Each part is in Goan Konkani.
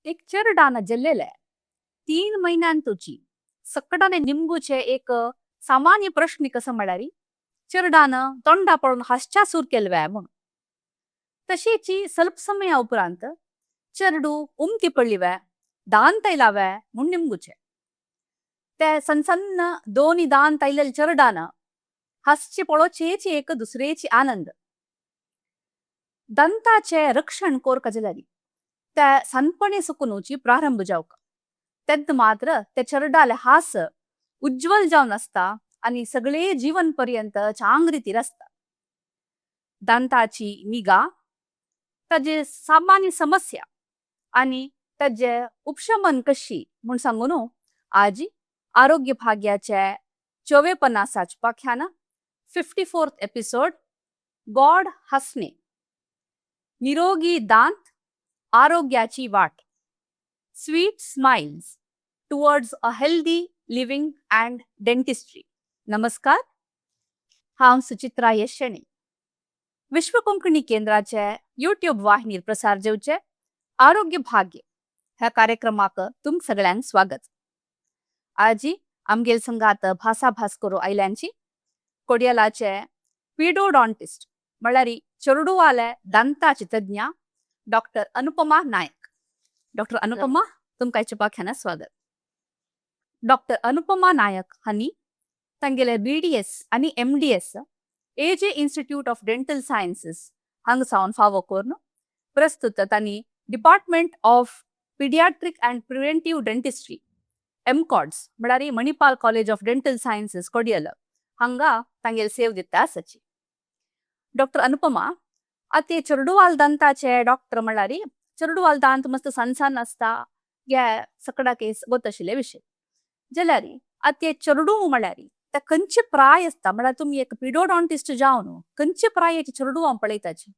एक चेरडान जल्लेले 3 महिन्यांतूची सकडाने निमगुचे एक सामान्य प्रश्न कसं म्हळ्यारी चेरडान तोंडा पळोवन हासच्या सूर केलव्या म्हणून. तशीची ಸ್ವಲ್ಪ ಸಮಯ उपरांत चेरडू उमती पडलिव्या, दांत आयलाव्या म्हूण निमगुचे. ते सन्न सन्न दोनी दांत आयलेले चेरडान हासचे पळोवचेची एक दुसरेची आनंद. दंताचे रक्षण कोरका जाल्यारी ते सनपणे सुकुनुची प्रारंभ जावका, तेद मात्र ते चेरडाले हास उज्ज्वल जावन आसता आनी सगळे जीवन पर्यंत चांग रितीर आसता. दंताची निगा, ताजे सामान्य समस्या आनी ताजे उपशमन कशी म्हूण सांगू आज आरोग्य भाग्याचे 54 पाख्यान, 54th episode, गॉड हसणे, निरोगी दांत आरोग्याची वाट, Sweet Smiles Towards a Healthy Living and Dentistry. नमस्कार, हांव सुचित्रा यशणे. विश्व कोंकणी केंद्राचे युट्यूब वाहिनीर प्रसार जेवचे आरोग्य भाग्य ह्या कार्यक्रमाक तुम सगळ्यांक स्वागत. आजी आमगेल संगात भासाभास करू आयल्यांची कोडियलाचे पीडोडॉन्टिस्ट, म्हणल्यार चेरडुवाले दंताची तज्ञ, डॉक्टर अनुपमा नायक. डॉक्टर अनुपमा, तुमकां आयच्या पाख्यानात स्वागत. डॉक्टर अनुपमा नायक हांणी तांगेले बीडीएस आनी MDS AJ institute of dental sciences हांगा सावन फावो करून प्रस्तुत तांणी Department of Pediatric and Preventive Dentistry, MCODS, म्हळ्यार Manipal college of dental sciences, cordial हांगा तांगेले सेव दिता आसाची. डॉक्टर अनुपमा, आतां चेरडुवाल दंताचे डॉक्टर म्हळ्यार चेरडुवाल दांत मस्त सन्न सन्न आसता गे सकडाक गोत आशिल्ले विशय. जाल्यार आतां चेरडूव म्हळ्यार ते खंयचे प्राय आसता? म्हळ्यार तुमी एक पिडोडॉन्टिस्ट जावन खंयचे प्रायेचे चेरडुवां पळयताची?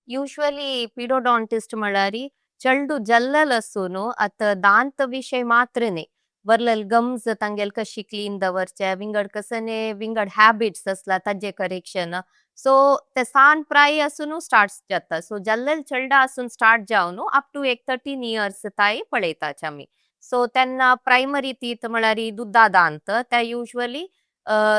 ಯೂಶುವಲಿ ಪೀಡೋಡಾಂಟಿಸ್ಟ್ म्हळ्यारी चेडू जल्लल आसून आतां दांत विशय मात्र न्ही, वरलल गम्स तांगेल कशी क्लीन दवरचे, विंगड कसने विंगड हॅबिट्स आसला ताजे करेक्शन. सो ते सान प्राय आसून स्टार्ट जाता. सो जल्लल चेडा आसून स्टार्ट जावन अप टू एक 13 इयर्स ताई पळयताच आमी. सो तेन्ना प्रायमरी तीत म्हळ्यार दुद्दा दांत. ते युजवली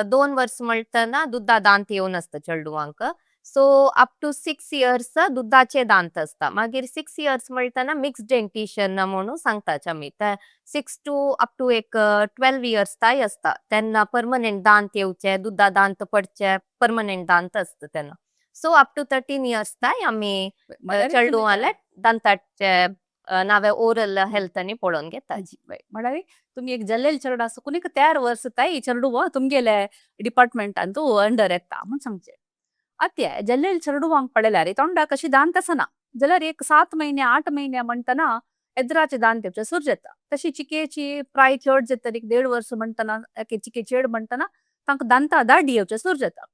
2 वर्स म्हणटना दुद्दा दांत येवन आसता चेडवांक. सो अप टू 6 इयर्स दुद्दाचे दांत आसता. मागीर 6 इयर्स म्हणटना मिक्स डेंटिशन म्हणून सांगताच आमी. ते 6 टू अप टू एक 12 इयर्स ताय आसता. तेन्ना परमनंट दांत येवचे, दुद्दा दांत पडचे, परमनंट दांत आसता तेन्ना. सो अप टू 13 इयर्स ताय आमी चेडवाले दांताचे नावे ओरल हेल्थ आनी पळोवन घेता. म्हळ्यार तुमी एक जल्लेल चेरडू आसून एक 13 वर्स ताई चेरडूव तुमगेले डिपार्टमेंटांतू अंडर येता म्हूण सांगचे. आतां जल्लेल चेरडुवांक पळयल्यार तोंडाक अशी दांत आसना, जाल्यार एक 7 म्हयने 8 म्हयने म्हणटना एद्राचे दांत येवचे सुरू जाता. तशी चिकेची प्राय चड जाता, एक 1.5 वर्स म्हणटना, चिके चेड म्हणटना तांकां दांता दाडी येवचे सुरू जाता.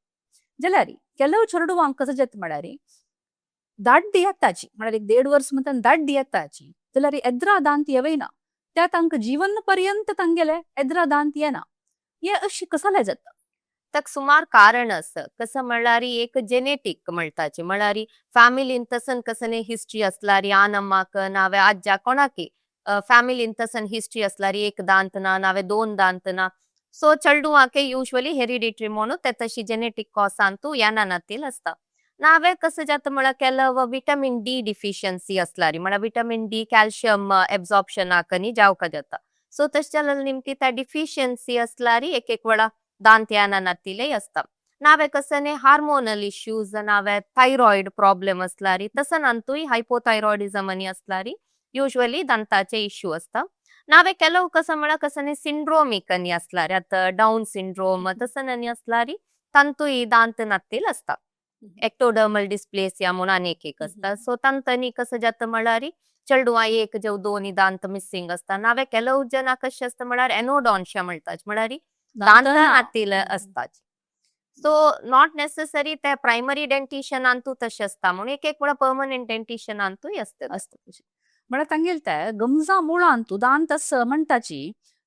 जाल्यार ಕೆಲವು चेरडुवांक कसं जाता म्हळ्यार दाड्डी येताची, म्हळ्यार एक 1.5 वर्स म्हणटना दाड्डी येताची, जाल्यार एद्रा दांत येवयना. त्या तांकां जीवन पर्यंत तांगेले एद्रा दांत येना. हे अशी कसाले जाता? ताका सुमार कारण आसा. कसं म्हणल्यार एक जेनेटीक म्हणटाची, म्हळ्यार फॅमिलीन तसन कसने हिस्ट्री आसल्यार, आनम्माक नावे आज्जा कोणाकी फॅमिलीन तसन हिस्ट्री आसल्यार, एक दांत ना, नावे दोन दांत ना, सो चेडवांके युजवली हेरिडिटरी म्हणून ते तशी जेनेटीक कॉसांतू येना नातील आसता. नावे कसं जाता म्हळ्यार ಕೆಲವು विटामीन डी डिफिशियन्सी आसल्यार, म्हळ्यार विटामीन डी कॅल्शियम एब्झॉर्प्शनाक न्ही जावका जाता. सो तशें जाल्यार निमकी त्या डिफिशियन्सी आसल्यार एक एक वेळा दांत येना नातिले आसता. नावे कसं न्ही हार्मोनल इश्यूज, नावे थायरॉयड प्रॉब्लेम आसल्यार, तसं नंतूय हायपोथायरॉयडिझम आनी आसल्यार युजवली दांताचे इश्यू आसता. नावे ಕೆಲವು कसं म्हळ्यार कसं न्ही सिंड्रोमीक आनी आसल्यार, आतां डावन सिंड्रोम तसं आनी आसल्यार तांतूय दांत नातील आसता. एक्टोडर्मल डिस्प्लेसिया म्हणून आनी एक एक आसता. सो तांतनी कसं जाता म्हळ्यार चेडवां एक जेव दोनी दांत मिसिंग आसता. नावे ಕೆಲವು जन कशें आसता म्हळ्यार एनोडॉन्शिया म्हणटात, म्हळ्यार दांत नातील आसता. सो not necessary ते प्रायमरी डेंटिशनांतू तशें आसता म्हणून, एक एक वेळा परमनंट डेंटिशनांतूय आसता. आसता तशें. म्हळ्यार तांगेले ते गमजा मुळांतू दांत आस म्हणटाची,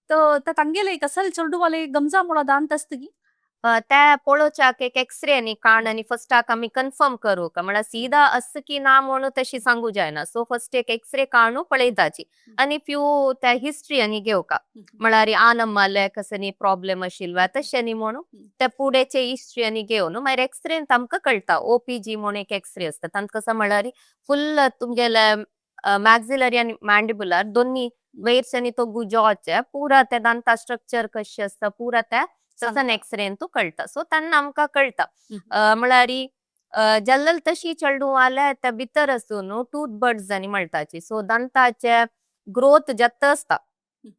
तर तांगेले कसल चेडवाले गमजा मुळा दांत आसता की? त्या पळोवच्याक एक एक्सरे आनी काण आनी फर्स्टाक आमी कन्फर्म करूंक, म्हळ्यार सीधा आसा की ना म्हणून तशी सांगू जायना. सो फर्स्ट एक एक्सरे काडून पळयताची आनी फ्यू त्या हिस्ट्री आनी घेवका, म्हळ्यार आनम्माले कसनी प्रॉब्लेम आशिल्लो तशें न्ही म्हणून त्या फुडेचे हिस्ट्री आनी घेवन मागीर एक्सरेन आमकां कळटा. ओपीजी म्हणून एक एक्सरे आसता, तांकां कसो म्हळ्यार फुल तुमगेले मॅक्सिलरी आनी मॅन्डिबुलर दोन्ही वयरच्यानी तो जॉचे पुरा त्या दांता स्ट्रक्चर कशें आसता पुरा त्या तसन एक्सरेन तूं कळटा. सो तेन्ना आमकां कळटा. म्हळ्यार जल्लल तशी चेडूं त्या भितर आसून न्हू टूथ बड्स आनी म्हणटाची. सो दांताचे ग्रोथ जाता आसता,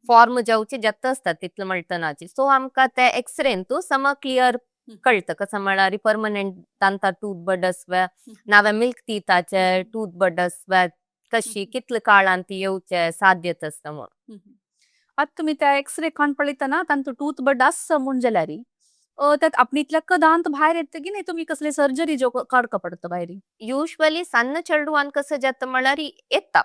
फॉर्म जावचे जाता आसता तितले म्हणटनाची. सो आमकां ते एक्सरेन तूं सम क्लियर कळटा कसं म्हळ्यार परमनंट दांता टूथ बड आसवे नावे मिल्क टीथाचे टूथ बड आसवे, कशी कितले काळान ती येवचे साध्यत आसता म्हणून. आतां तुमी त्या एक्सरे काण पळयतना तांचो टूथ बड आसा म्हूण जाल्यार त्यात आपणे इतल्या दांत भायर येता की नाही, तुमी कसले सर्जरी ज्यो काडका पडटा भायर? युजुअली सಣ್ಣ चेडवान कसं जाता म्हळ्यार येता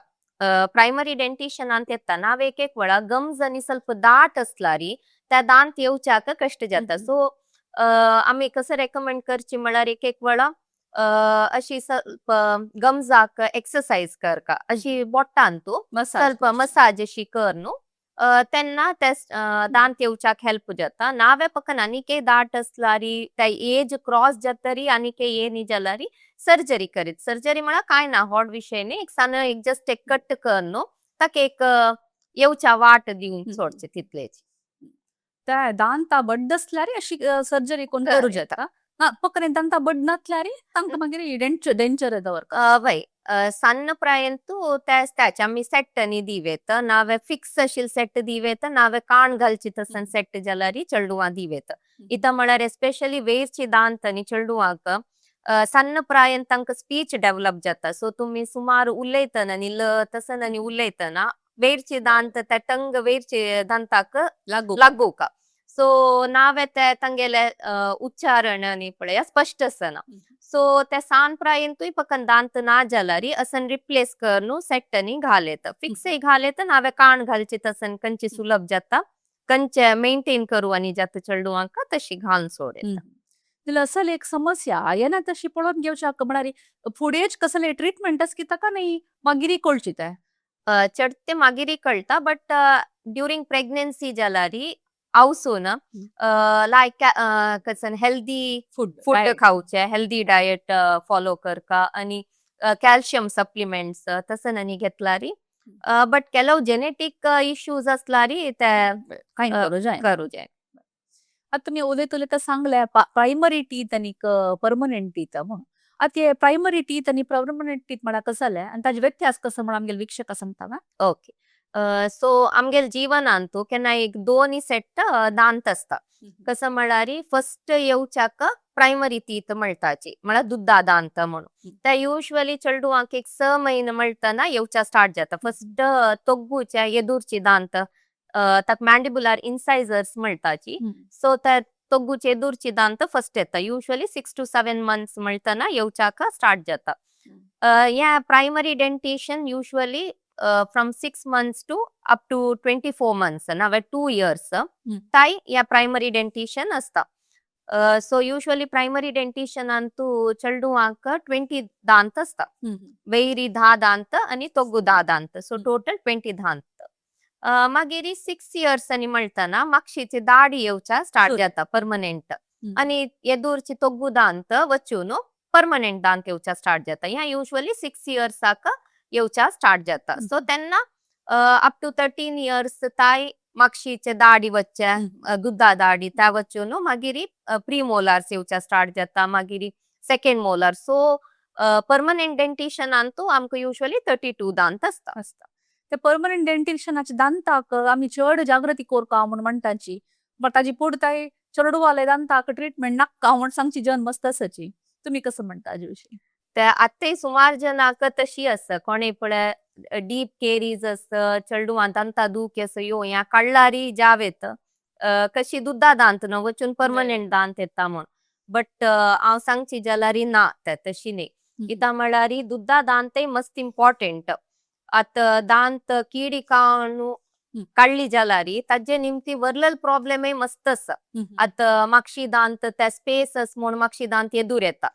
प्रायमरी डेंटिशनांत येता. नाव एक एक वेळा गम्स आनी ಸ್ವಲ್ಪ दाट असलारी त्या दांत येवच्याक कश्ट जाता. सो आमी कसं रेकमेंड करची म्हळ्यार एक एक वेळा अशी ಸ್ವಲ್ಪ गम्साक एक्सरसाइज करका, अशी बोटान तूं ಸ್ವಲ್ಪ मसाज अशी कर न्हू, तेन्ना ते दांत येवच्याक हेल्प जाता. नावे पकन आनीक दाट असलारी त्या एज क्रॉस जातरी आनीक ये न्ही जाल्यार सर्जरी करीत. सर्जरी म्हळ्यार काय ना व्हड विशय न्ही, एक सान एक जस्ट एक कट कर न्हू, ताका एक येवच्या वाट दिवन सोडचे तितलेच. त्या दांता बड्ड आसल्यार अशी सर्जरी कोण करू जाता ना, पकने दांता बड नासल्यार तांकां मागीर डेंचर दवरता. वय, सಣ್ಣ प्रायंतू त्याचे आमी सेट आनी दिवेत, नावे फिक्स अशील सेट दिवेत, नावे काण घालची तसन सेट जाल्यार चेडवां दिवेत. इतां म्हळ्यार एस्पेशली वयरची दांत आनी चेडवांक सಣ್ಣ प्रायंत तांकां स्पीच डेव्हलप जाता. सो तुमी सुमार उलयतना न्ही ल तसन आनी उलयतना वयरची दांत त्या टंग वयरचे दांताक लागू लागूका. सो नावे ते तांगेले उच्चारण आनी पळया स्पश्ट आसना. सो ते सान प्रायंतूय पकन दांत ना जाल्यार असन रिप्लेस कर न्हू सेट आनी घालेत, फिक्सय घालेत, नावे काण घालचे तसन कंचे सुलभ जाता, कंचे मेंटेन करू आनी जाता चेडवांक तशी घालून सोड. जाल्यार असल एक समस्या येना तशी पळोवन घेवच्याक म्हळ्यार फुडेंच कसले ट्रिटमेंट आसा की ताका न्ही मागीर कळची ते? चडते मागीर कळटा, बट ड्युरींग प्रेग्नन्सी जाल्यार आवसून लायक कसन हेल्दी फूड फूड खावचे, हेल्दी डायट फॉलो करका आनी कॅल्शियम सप्लिमेंट्स तसन आनी घेतल्यार. बट ಕೆಲವು जेनेटिक इश्यूज असल्यार ते कांय करू जाय करू जाय. आतां तुमी उलयत उलयता सांगले प्रायमरी टीथ आनी परमनंट टीथ म्हणून. आतां हे प्रायमरी टीथ आनी परमनंट टीथ म्हळ्यार कसं जालें आनी ताजे व्यत्यास कसो म्हणून आमगेले वीक्षक सांगता वा? ओके, सो आमगेले जीवनांतू केन्ना एक दोनी सेट दांत आसता. कसं म्हळ्यार फर्स्ट येवच्याक प्रायमरी टीथ म्हणटाची, म्हळ्यार दुद्दा दांत म्हणून. ते युजुअली चेडवांक एक 6 म्हयने म्हणटना येवच्या स्टार्ट जाता. फर्स्ट तोग्गूच्या येदूरची दांत, ताका मॅन्डिबुलर इन्सायझर्स म्हणटाची. सो त्या तोग्गूचे येदूरची दांत फर्स्ट येता, युजुअली 6 to 7 months म्हणटना येवच्याक स्टार्ट जाता. ह्या primary dentition usually from 6 months to up to 24 months नावे 2 years ताई या प्रायमरी डेंटिशन असता. So usually primary dentition Antu चेडवांक 20 दांत असता, वैरी 10 दांत आनी तोग्गू 10 दांत, सो टोटल 20 दांत. मागीर 6 इयर्स आनी म्हणटना मागशीची दाडी येवच्या स्टार्ट जाता परमनंट आनी येदूरची तोग्गू दांत वचून परमनंट दांत येवच्या स्टार्ट जाता. ह्या युजुअली 6 इयर्साक येवच्या स्टार्ट जाता. सो तेन्ना अप टू 13 इयर्स ताय मागशीचे दाडी वच्चे, दुद्दा दाडी त्या वचून मागीर प्री मोलार्स येवच्या स्टार्ट जाता, मागीर सेकंड मोलार. सो परमनंट डेंटिशनांतू आमकां युजुअली 32 दांत आसता. आसता ते परमनंट डेंटिशनाचे दांताक आमी चड जागृती करका म्हूण म्हणटाची, बट ताजी पुर्ताय चेडवाले दांताक ट्रिटमेंट नाका म्हूण सांगची जन मस्त आसाची. तुमी कसं म्हणटा हाजे विशीं? ते आतांय सुमार जनाक तशी आसा, कोणे पळय डीप केरीज आसा, चेडवां दांता दूख आसा, यो ह्या काडल्यारी जावेत कशी दुद्दा दांत न्हू वचून परमनंट दांत येता म्हूण. बट हांव सांगची जाल्यार ना, ते तशी न्ही. कित्याक म्हळ्यार दुद्दा दांतय मस्त इम्पॉर्टंट. आतां दांत किडी खावन काडली जाल्यार ताजे निमती वरलल प्रॉब्लेमय मस्त आसा. आतां मागशी दांत त्या स्पेस आस म्हूण मागशी दांत येदूर येता.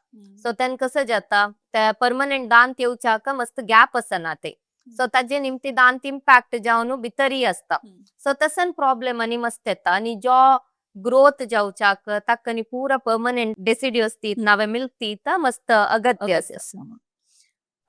सो तेन्ना कसं जाता, त्या परमनंट दांत येवच्याक मस्त गॅप आसना ते. सो ताजे निमती दांत इम्पॅक्ट जावन भितरय आसता. सो तसन प्रॉब्लेम आनी मस्त येता आनी जो ग्रोथ जावच्याक ताका न्ही पुरा परमनंट डेसिड्युअस टीथ नावे मिल्क टीथ मस्त अगत्य आसा.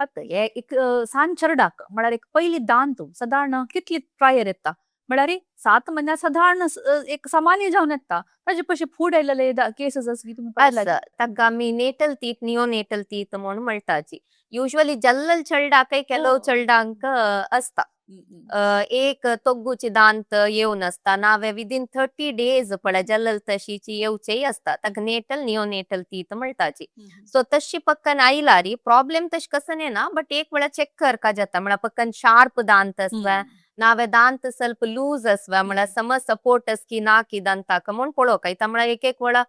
आतां हे एक सान चेरडाक म्हळ्यार एक पयली दांत सादारण कितली प्रायर येता? म्हळ्यार 7 म्हयन्या सादारण एक सामान्य जावन येता, ताजे पयशे फुडें आयलेले केसीस आसा तुमी पळयला? आसा. ताका आमी नेटल टीथ, निओनेटल टीथ म्हणून म्हणटाची. युजुअली जल्लल चेरडाकय ಕೆಲವು चेरडांक आसता. एक तोग्गूची दांत येवन आसता नावे विदीन 30 डेज पळय जल्लल तशीची येवचेय आसता. ताका नेटल, निओनेटल टीथ म्हणटाची. सो तशी पक्कन आयलारी प्रॉब्लेम तश कसं ना, बट एक वेळा चेक करका जाता. म्हळ्यार पक्कन शार्प दांत आसवा नावे दांत ಸ್ವಲ್ಪ लूज आसवा, म्हळ्यार समज सपोर्ट की ना की दांताक म्हूण पळोवका. इता म्हळ्यार एक एक वेळा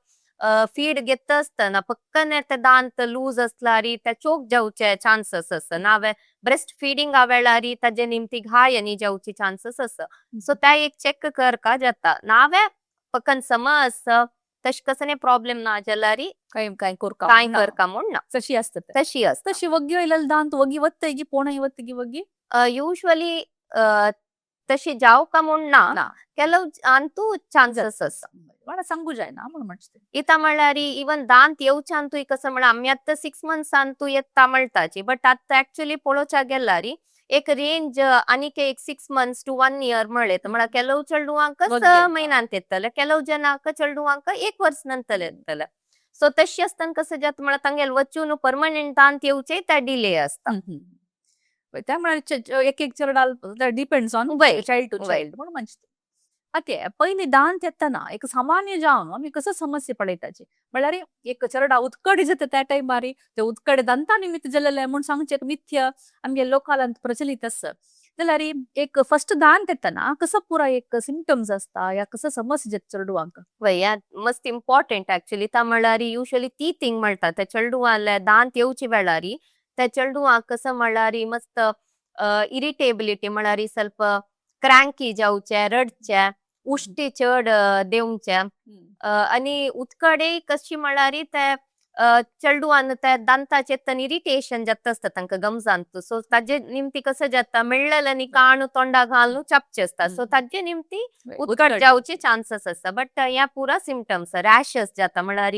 फीड घेता आसतना पक्कन ते दांत लूज असलारी ते चोक जावचे चान्सेस आसा, नावे ब्रेस्ट फिडिंग वेळारी ताजे निमती घाय आनी जावची चान्सेस आसा. सो त्या एक चेक करका जाता. नावे पक्कन समज तश कसने प्रॉब्लेम ना जाल्यारी काय काय करका काय करका म्हूण ना. तशी आसता ते. तशी आसता. तशी वग्गी आयलेले दांत वगी वत्तगी पोणाय वत्तगी वग्गी? युजुअली तशी जावका म्हूण ना. ना. ಕೆಲವು ಅಂತೂ चान्सेस आसा. मला सांगू जायना म्हणून म्हणचे. इता म्हळ्यार इवन दांत येवचे अंतू कसं म्हळ्यार आमी आतां 6 मंथ्स अंतू येता म्हणटाची, बट आतां एक्चुअली पळोवच्या गेल्यार एक रेंज आनीक एक 6 months to 1 year म्हळ्ळे. म्हळ्यार ಕೆಲವು चेडवांक वग्गी स येता. म्हयन्यांत येतले, ಕೆಲವು जनाक चेडवांक एक वर्स नंतर येतले. सो तशी आसतना कसं जाता म्हळ्यार तांगेले वचून परमनंट दांत येवचे त्या डिले आसता. त्यामुळे एक एक चेरडाल depends on child to child म्हणून म्हणचे. आतां पयलीं दांत येतना एक सामान्य जावन आमी कसो समस्या पळयताची? म्हळ्यार एक चेरडा उत्कडी जाता त्या टायमार ते उत्कडे दंता निमित्त जालेले म्हूण सांगचें एक मिथ्य आमगे लोकालांत प्रचलित आसा. जाल्यार एक फर्स्ट दांत येतना कसो पुरा एक सिमटम्स आसता या कसो समस्या जाता चेडवांक? वय, मस्त इम्पॉर्टंट ऍक्च्युली. ता म्हळ्यार युजुअली टीथिंग म्हणटा. त्या चेडवांले दांत येवचे वेळारी त्या चेडवांक कसं म्हळ्यार मस्त इरिटेबिलिटी, म्हळ्यार ಸ್ವಲ್ಪ क्रँकी जावचे, रडचे, उश्टी चड देवचे आनी उत्कडे कशी म्हळ्यार ते चेडवान त्या दांताचे इरिटेशन जाता आसता तांकां गमजांत. सो ताजे निमती कसं जाता, मेळ्ळें न्ही काणू तोंडा घालून चापचे आसता. सो ताजे निमती उत्कट जावचे चान्सेस आसता. बट ह्या पुरा सिमटम्स, रॅशस जाता, म्हळ्यार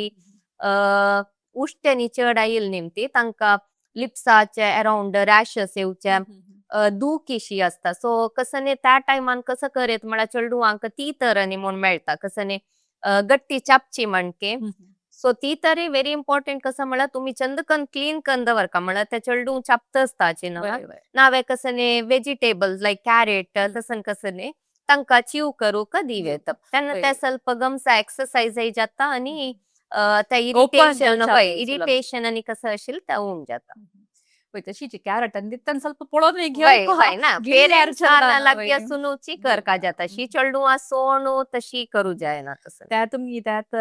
उश्ट्यांनी चड आयल निमती तांकां लिप्साचे अराउंड रॅशस येवचे, दूख आसता. सो कसं न्ही त्या टायमान कसं करेत म्हळ्यार चेडवांक ती तरांनी म्हूण मेळटा, कसं न्ही गट्टी चापची म्हणके. सो ती तरी व्हेरी इम्पॉर्टंट. कसं म्हळ्यार तुमी चंदकन क्लीन करून दवरका, म्हळ्यार ते चेडूं चापता आसता न्हू. नावे कसं न्ही वेजिटेबल्स लायक कॅरेट तसं कसं न्ही तांकां च्यू करूंक दिवेत. तेन्ना ते ಸ್ವಲ್ಪ गम्सा एक्सरसाइजय जाता आनी त्या इरिटेशन, हय, इरिटेशन आनी कसं आशिल्लें तें होवन जाता. वय, तशीच कॅरेट आनी दितना ಸ್ವಲ್ಪ पळोवन वय वय ना, पेरेंट्स लागीं आसूनची करका जाता. शी चेडवां सोणू तशी करू जायना तसं. त्या तुमी त्यात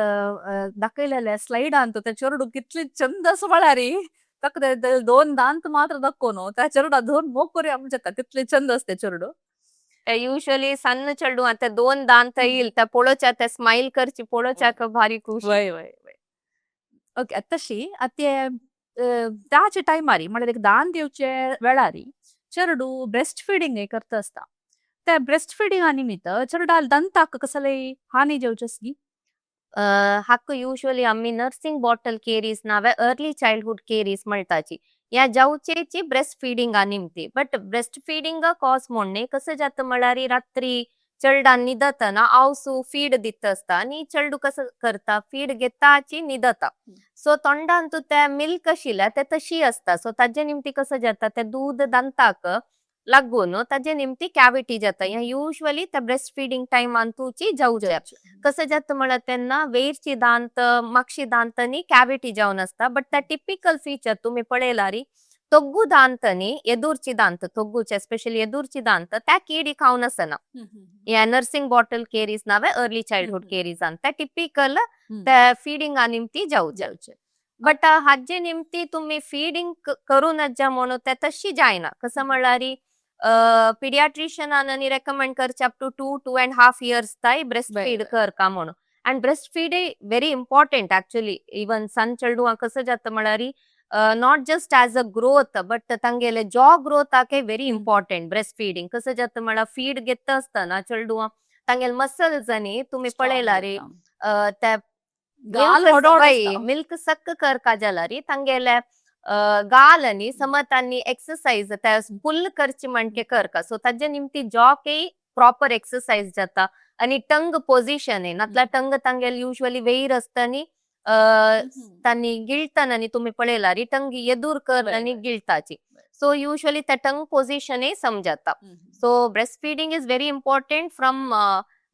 दाखयलेल्या स्लायडान त्या चेडू कितली चंद असं म्हळ्यार ताका ते दोन दांत मात्र दाखोवन त्या चेरडा दोन मोकोरी आमच्या जाता, तितले चंद आसते चेडू. युजुअली सन्न चेडूं आतां दोन दांत येईल त्या पळोवच्या त्या स्मायल करची पळोवच्याक भारी खुशी. वय वय वय ओके, तशी आतां त्याच्या टायमारी म्हळ्यार एक दांत येवचे वेळारी चेडू ब्रेस्ट फिडिंग करता आसता. त्या ब्रेस्ट फिडिंगा निमित्त चेरडाल दंताक कसले हानी जावची आसली? हाका युजुअली आमी नर्सिंग बॉटल केरीज नावे अर्ली चाइल्डहुड केरीज म्हणटाची. ह्या जावचेची ब्रेस्ट फिडिंगा निमती. बट ब्रेस्ट फिडिंग कॉज म्हूण न्ही. कसं जाता म्हळ्यार रात्री चेडवान न्हिदतना आवसू फीड दिता आसता आनी चेडूं कसं करता, फीड घेताची न्हिदता. सो तोंडांतू ते मिल्क आशिल्लें ते तशी आसता. सो ताजे निमती कसं जाता, ते दूद दांताक लागून ताजे निमती कॅविटी जाता. ह्या युजुअली त्या ब्रेस्ट फिडिंग टायमांतूची जावचे. कसं जाता म्हळ्यार तेन्ना वयरची दांत, मागशी दांतांनी कॅविटी जावन आसता. बट त्या टिपिकल फीचर तुमी पळयल्यार तोग्गू दांतांनी येदूरची दांत, तोग्गूचे स्पेशली येदूरची दांत त्या किडी खावन आसना. ह्या नर्सिंग बॉटल केरीज नावे अर्ली चाइल्डहुड केरीजान त्या टिपिकल त्या फिडिंगा निमती जावचे. जावचे. बट हाजे निमती तुमी फिडिंग करूं नज्जा म्हणून ते तशी जायना. कसं म्हळ्यार पिडियाट्रिशियनान रेकमेंड करचे up to 2, 2.5 years ताई ब्रेस्ट फीड कर का म्हणून. And breast feed very important actually. Even सण चेडवां कसं जाता म्हळ्यार not just as a growth but तांगेले जॉ ग्रोथ आके व्हेरी इम्पॉर्टंट ब्रेस्ट फीडिंग. कसं जाता म्हळ्यार फीड घेता आसतना चेडवां तांगेले मसल्स आनी तुमी पळयला रे त्या गाल milk व्हड आसता. मिल्क सक करका जाल्यार तांगेले गाल आनी समज तांणी एक्सरसाइज त्या पुल करची म्हणके करका, सो ताजे निमती जॉकय प्रॉपर एक्सरसाइज जाता आणि टंग पोझिशन आहे नातल्या टंग तांगेले युजली वयर आसता आनी तांणी गिळताना आनी तुमी पळयला री टंग येदूर कर आनी गिळताची. सो युजली त्या टंग पोझिशनय समजता. So breast feeding is very important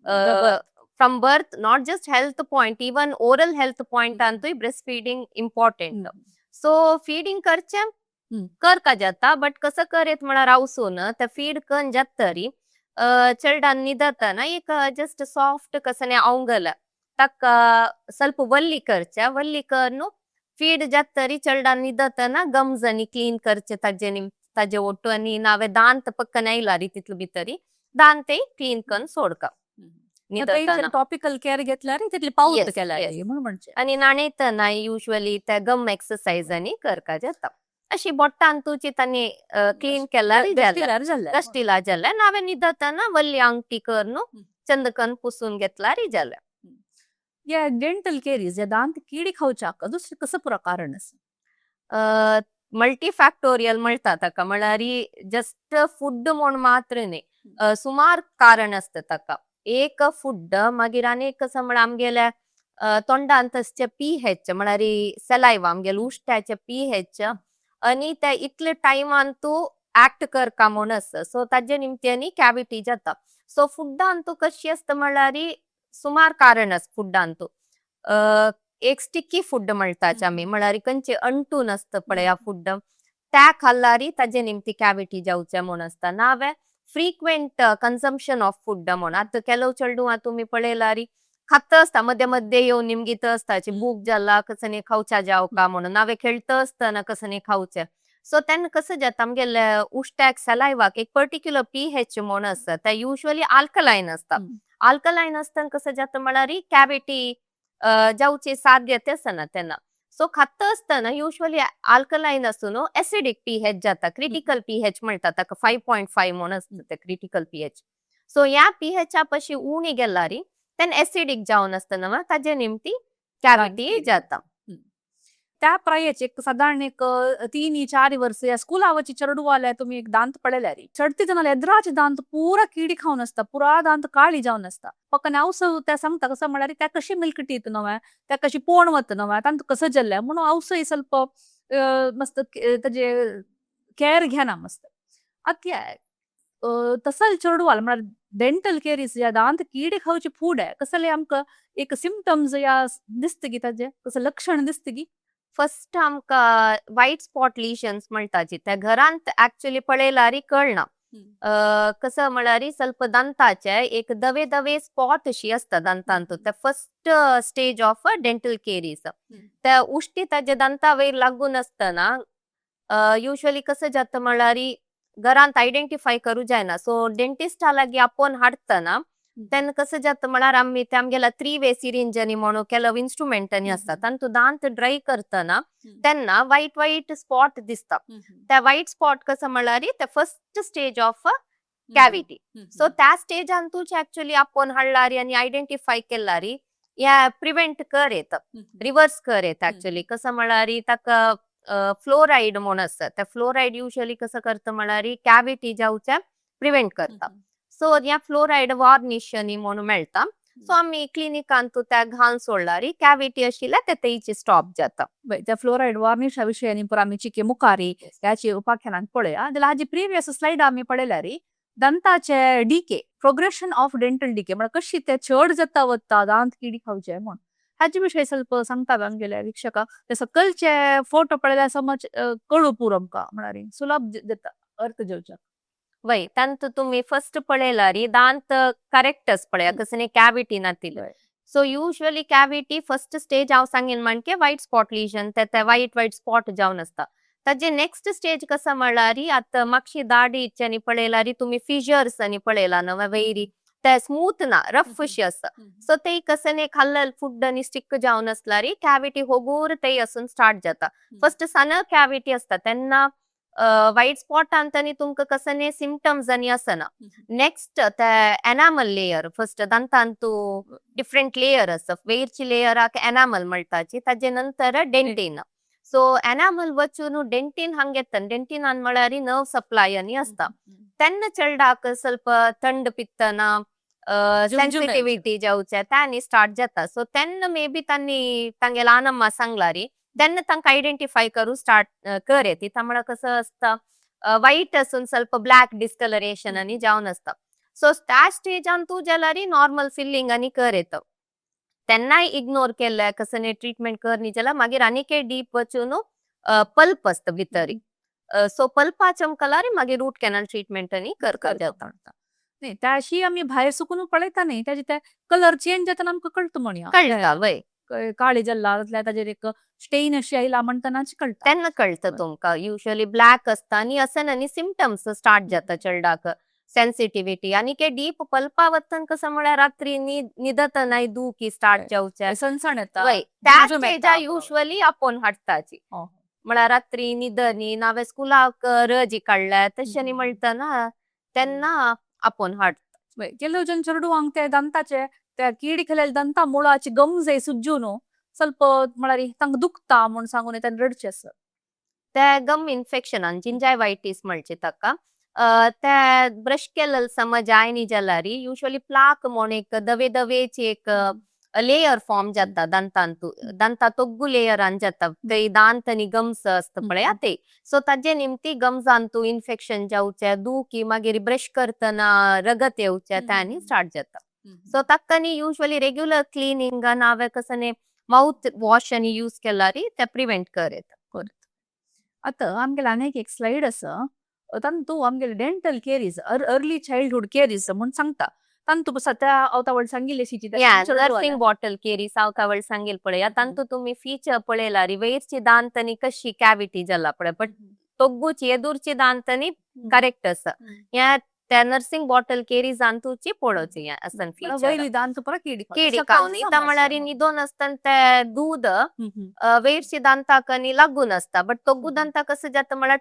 The birth. From birth, not just health point, even oral health point अंतूय breast feeding important. So feeding करचे करका जाता, बट कसं कर येत म्हळ्यार रावसून त्या फीड कन जातरी चेडवान निदतना एक जस्ट सॉफ्ट कसं अवंगल ताका ಸ್ವಲ್ಪ वल्ली करचे, वल्ली करनु फीड जातरी चेडवान निदतना गम्स आनी क्लीन करचे ताजे ताजे ಒಟ್ಟು आनी नावे दांत पक्कन आयला री तितले भितरी दांतय क्लीन करून सोडका निदतना. टॉपिकल केअर घेतल्यार तितले पावत केल्यार म्हणून म्हणजे आनी न्हाणयतना युजली त्या गम एक्सरसाइज आनी करका जाता. अशी बोटान तुची तांणी क्लीन केल्यार जालें. जालें. डस्टिला जालें. नावे निदतना वल्ली आंगटी करनु चंद कन्न पुसून घेतल्यार जालें. या डेंटल केरीज या दांत किडी खावच्याक दुसरें कसं पुरो कारण आसा? मल्टीफॅक्टोरियल म्हणटा ताका, म्हळ्यार जस्ट फूड म्हूण मात्र न्ही, सुमार कारण आसता ताका. एक फूड, मागीर आनी कसं म्हळ्यार आमगेल्या तोंडांत आसचे पीएच, म्हळ्यार सलायवा, आमगेल्या उश्ट्याचे पीएच आनी त्या इतले टायमान तूं ऍक्ट करका म्हूण आसता. सो ताजे निमतांनी कॅविटी जाता. सो फुडान तूं कशी आसता म्हळ्यार सुमार कारण आसा फुडान तूं. एक स्टिकी फूड म्हणटाचे आमी, म्हळ्यार खंयचे अंटून आसता पळया फूड, त्या खाल्ल्यार ताजे निमती कॅविटी जावचे म्हूण आसता. नावे फ्रिक्वेंट कन्जम्पशन ऑफ फूड म्हूण. आतां ಕೆಲವು चेडवां तुमी पळयल्यार खाता आसता, मध्ये मध्ये येवन निमगीत आसता, भूक जाला कसं खावच्या जाव का म्हणून, नावे खेळता आसतना कसं खावचे. सो तेन्ना कसं जाता आमगेले उश्ट्याक सलायवाक एक पर्टिक्युलर पीएच म्हूण आसता, ते युजली अल्कलायन आसता. अल्कलायन आसतना कसं जाता म्हळ्यार कॅविटी जावची साध्यते आसना तेन्ना. सो खाता आसतना युजली अल्कलायन आसून न्हू एसिडीक पीएच जाता, क्रिटिकल पीएच म्हणटा ताका, 5.5 म्हूण आसता ते क्रिटिकल पीएच. सो ह्या पीएचा पशी उणी गेल्यार तेन्ना एसिडीक जावन आसतना ताजे निमती कॅविटी जाता. त्या प्रायेच एक साधारण एक 3-4 वर्स या स्कूलावची चेडवाल्या तुम्ही एक दांत पळयल्यार चडती जणाले एद्राचे दांत पुरा किडी खावन आसता, पुरा दांत काळी जावन आसता. पक्कन हांव त्या सांगता कसं म्हळ्यार त्या कशी मिल्क टीथ नव्या, त्या कशी पोण वता नव्या, तांत कसं जाल्लें म्हणून हांव ಸ್ವಲ್ಪ मस्त ताजे केअर घेना मस्त. आतां तसल चेडवाल म्हळ्यार डेंटल केरीज या दांत किडे खावचे फूड आहे कसले आमकां एक सिमटम्स या दिसता की ताजे कसं लक्षण दिसता की? फर्स्ट आमकां व्हायट स्पॉट लिशन्स म्हणटाची, त्या घरांत ऍक्च्युली पळयल्यार कळना. कसं म्हळ्यार ಸ್ವಲ್ಪ ದಂತಾचे एक धवे धवे स्पॉट अशी आसता दंतांत, ते first stage of dental caries. त्या उश्टी ताजे दंता वयर लागून आसतना युजली कसं जाता म्हळ्यार घरांत आयडेंटिफाय करू जायना. सो डेंटिस्टा लागीं आपोवन हाडटना तेन्ना कसं जाता म्हळ्यार आमी ते आमगेल्या थ्री वे सिरिंज आनी म्हणून ಕೆಲವು इन्स्ट्रुमेंट आनी आसता, तांतू दांत ड्राय करतना तेन्ना व्हायट व्हायट स्पॉट दिसता. त्या व्हायट स्पॉट कसं म्हळ्यार ते first stage of cavity. So त्या स्टेजांतूच ऍक्च्युली आपोवन हाडल्यार आनी आयडेंटिफाय केल्यार ह्या प्रिवेंट कर येता, रिवर्स कर येता. ऍक्च्युली कसं म्हळ्यार ताका फ्लोरायड म्हूण आसता, त्या फ्लोरायड युजली कसं करता म्हळ्यार कॅविटी जावच्या प्रिवेंट करता. सो ह्या फ्लोरायड वार्निश आनी म्हणून मेळटा, सो आमी क्लिनिकांत त्या घालून सोडल्यार कॅविटी आशिल्ल्या ते तेची स्टॉप जाता. त्या फ्लोरायड वार्निशा विशय आनी पुरा आमी चिके मुखारी ह्याची उपाख्यानान पळया. जाल्यार हाजी प्रिवियस स्लायड आमी पळयल्यार दंताचे decay, progression of dental decay म्हळ्यार कशी ते चड जाता वता दांत किडी खावचे म्हूण हाजे विशय ಸ್ವಲ್ಪ सांगता आमगेले वीक्षका. ते सकलचे फोटो पळयल्यार समज कळू पुरो आमकां, म्हळ्यार सुलभ जाता अर्थ जेवच्याक. वय, तांतू तुमी फर्स्ट पळयल्यार दांत करेक्ट आस पळया, कसं cavity नातिल्ले. So usually cavity first stage हांव सांगीन म्हणजे व्हायट स्पॉट लिजन, ते ते व्हायट व्हायट स्पॉट जावन आसता. ताजे नेक्स्ट स्टेज कसं म्हळ्यार आतां मातशी दाडी इच्च्यानी पळयल्यार तुमी फिशर्स आनी पळयला न्हू वयरी ते स्मूथ ना, रफ अशी आसा. सो ते कसने खाल्लेल फूड आनी स्टिक जावन आसल्यार कॅविटी होगूर ते असून स्टार्ट जाता. फर्स्ट सन कॅविटी आसता तेन्ना व्हाईट स्पॉट आनी तुमकां कसने सिमटम्स आनी आसना. नेक्स्ट ते एनामल लेयर, फर्स्ट दांतांतू डिफरंट लेयर आसा, वयरची लेयराक एनामल म्हणटाची, ताजे नंतर डेंटीन. सो एनामल वचून डेंटीन हांग येता. डेंटीन म्हळ्यार नर्व सप्लाय आनी आसता. तेन्ना चेडवाक ಸ್ವಲ್ಪ थंड पितना सेन्सिटिव्हिटी जावचे तांणी स्टार्ट जाता. सो तेन्ना मे बी तांणी तांगेले आनम्मा सांगलारी तेन्ना तांकां आयडेंटिफाय करून स्टार्ट कर येता. म्हळ्यार कसं आसता, व्हाईट असून ಸ್ವಲ್ಪ ब्लॅक डिस्कलरेशन आनी जावन आसता. सो त्या स्टेजान तूं जाल्यार नॉर्मल फिलिंग आनी कर येता. तेन्नाय इग्नोर केल्ले, कसं ट्रीटमेंट कर न्ही जाल्यार मागीर आनीक डीप वचून पल्प आसता भितरी. सो पल्पा चमकल्यार मागीर रूट कॅनल ट्रीटमेंट आनी करपाक जाता. न्ही, त्याशी आमी भायर सुकून पळयता न्ही, ताजे ते कलर चेंज जातना आमकां कळटा म्हणया. कळटा वय. काळे जाल्ला जाल्यार ताजेर एक स्टेन अशी आयला म्हणटनाच कळटा. तेन्ना कळटा तुमकां. युजली ब्लॅक आसता आनी असं आनी सिमटम्स स्टार्ट जाता चेडवाक, सेन्सिटिव्हिटी आनी के डीप पल्पा वतन कसं म्हळ्यार रात्री न्हिदतनाय दुखी स्टार्ट जावचे. सणसण येता. वय, त्या जुजूम येता. स्टेजा युजली आपोवन हाडटाची. म्हळ्यार रात्री न्हिदनी नावे स्कुलाक रजी काडल्या तशें न्ही म्हणटना तेन्ना आपोवन हाडटा. वय, ಕೆಲವು ಜನ चेडवांक ते ದಂತಾचे त्या किडी खालेले ದಂತ मुळाची गम्स सुज्जून ಸ್ವಲ್ಪ म्हळ्यार तांकां दुखता म्हूण सांगून तेन्ना रडचे आसत. ते गम इन्फेक्शनान जिंजायवायटीस म्हणचे ताका. ते ब्रश केलेल समज आयनी जाल्यार युजली प्लाक म्हूण एक धवे धवेची एक लेयर फॉर्म जाता दांतांतू, दांता तोग्गू लेयरान जाता ते दांत आनी गम्स आसता पळया ते. सो ताजे निमती गम्सांतू इन्फेक्शन जावचे, दुखी, मागीर ब्रश करतना रगत येवचे ते आनी स्टार्ट जाता. सो ताका न्ही युजली रेग्युलर क्लिनींग नावे कसने माउथ वॉश आनी यूज केल्यार ते प्रिवेंट कर येता. आतां आमगेले आनीक एक स्लायड आसा, तांतू आमगेले dental caries, early childhood caries म्हूण सांगता. तांतू सद्या हांव सांगिल्ले. या, नर्सिंग बॉटल केरीज हांव सांगील पळया. तांतू तुमी फीचर पळयल्यार वयरची दांत आनी कशी कॅविटी जाला पळय, बट तोग्गूची एदूरची दांत आनी करेक्ट आसा. ह्या त्या नर्सिंग बॉटल केरीजान तुची पळोवची असन फीचर. वयली दांत पुरा किडी. किडी खावन इतां म्हळ्यार न्हिदोन आसतना ते दूद वयरची दांताक आनी लागून आसता, बट तोग्गू दांताक कसं जाता म्हळ्यार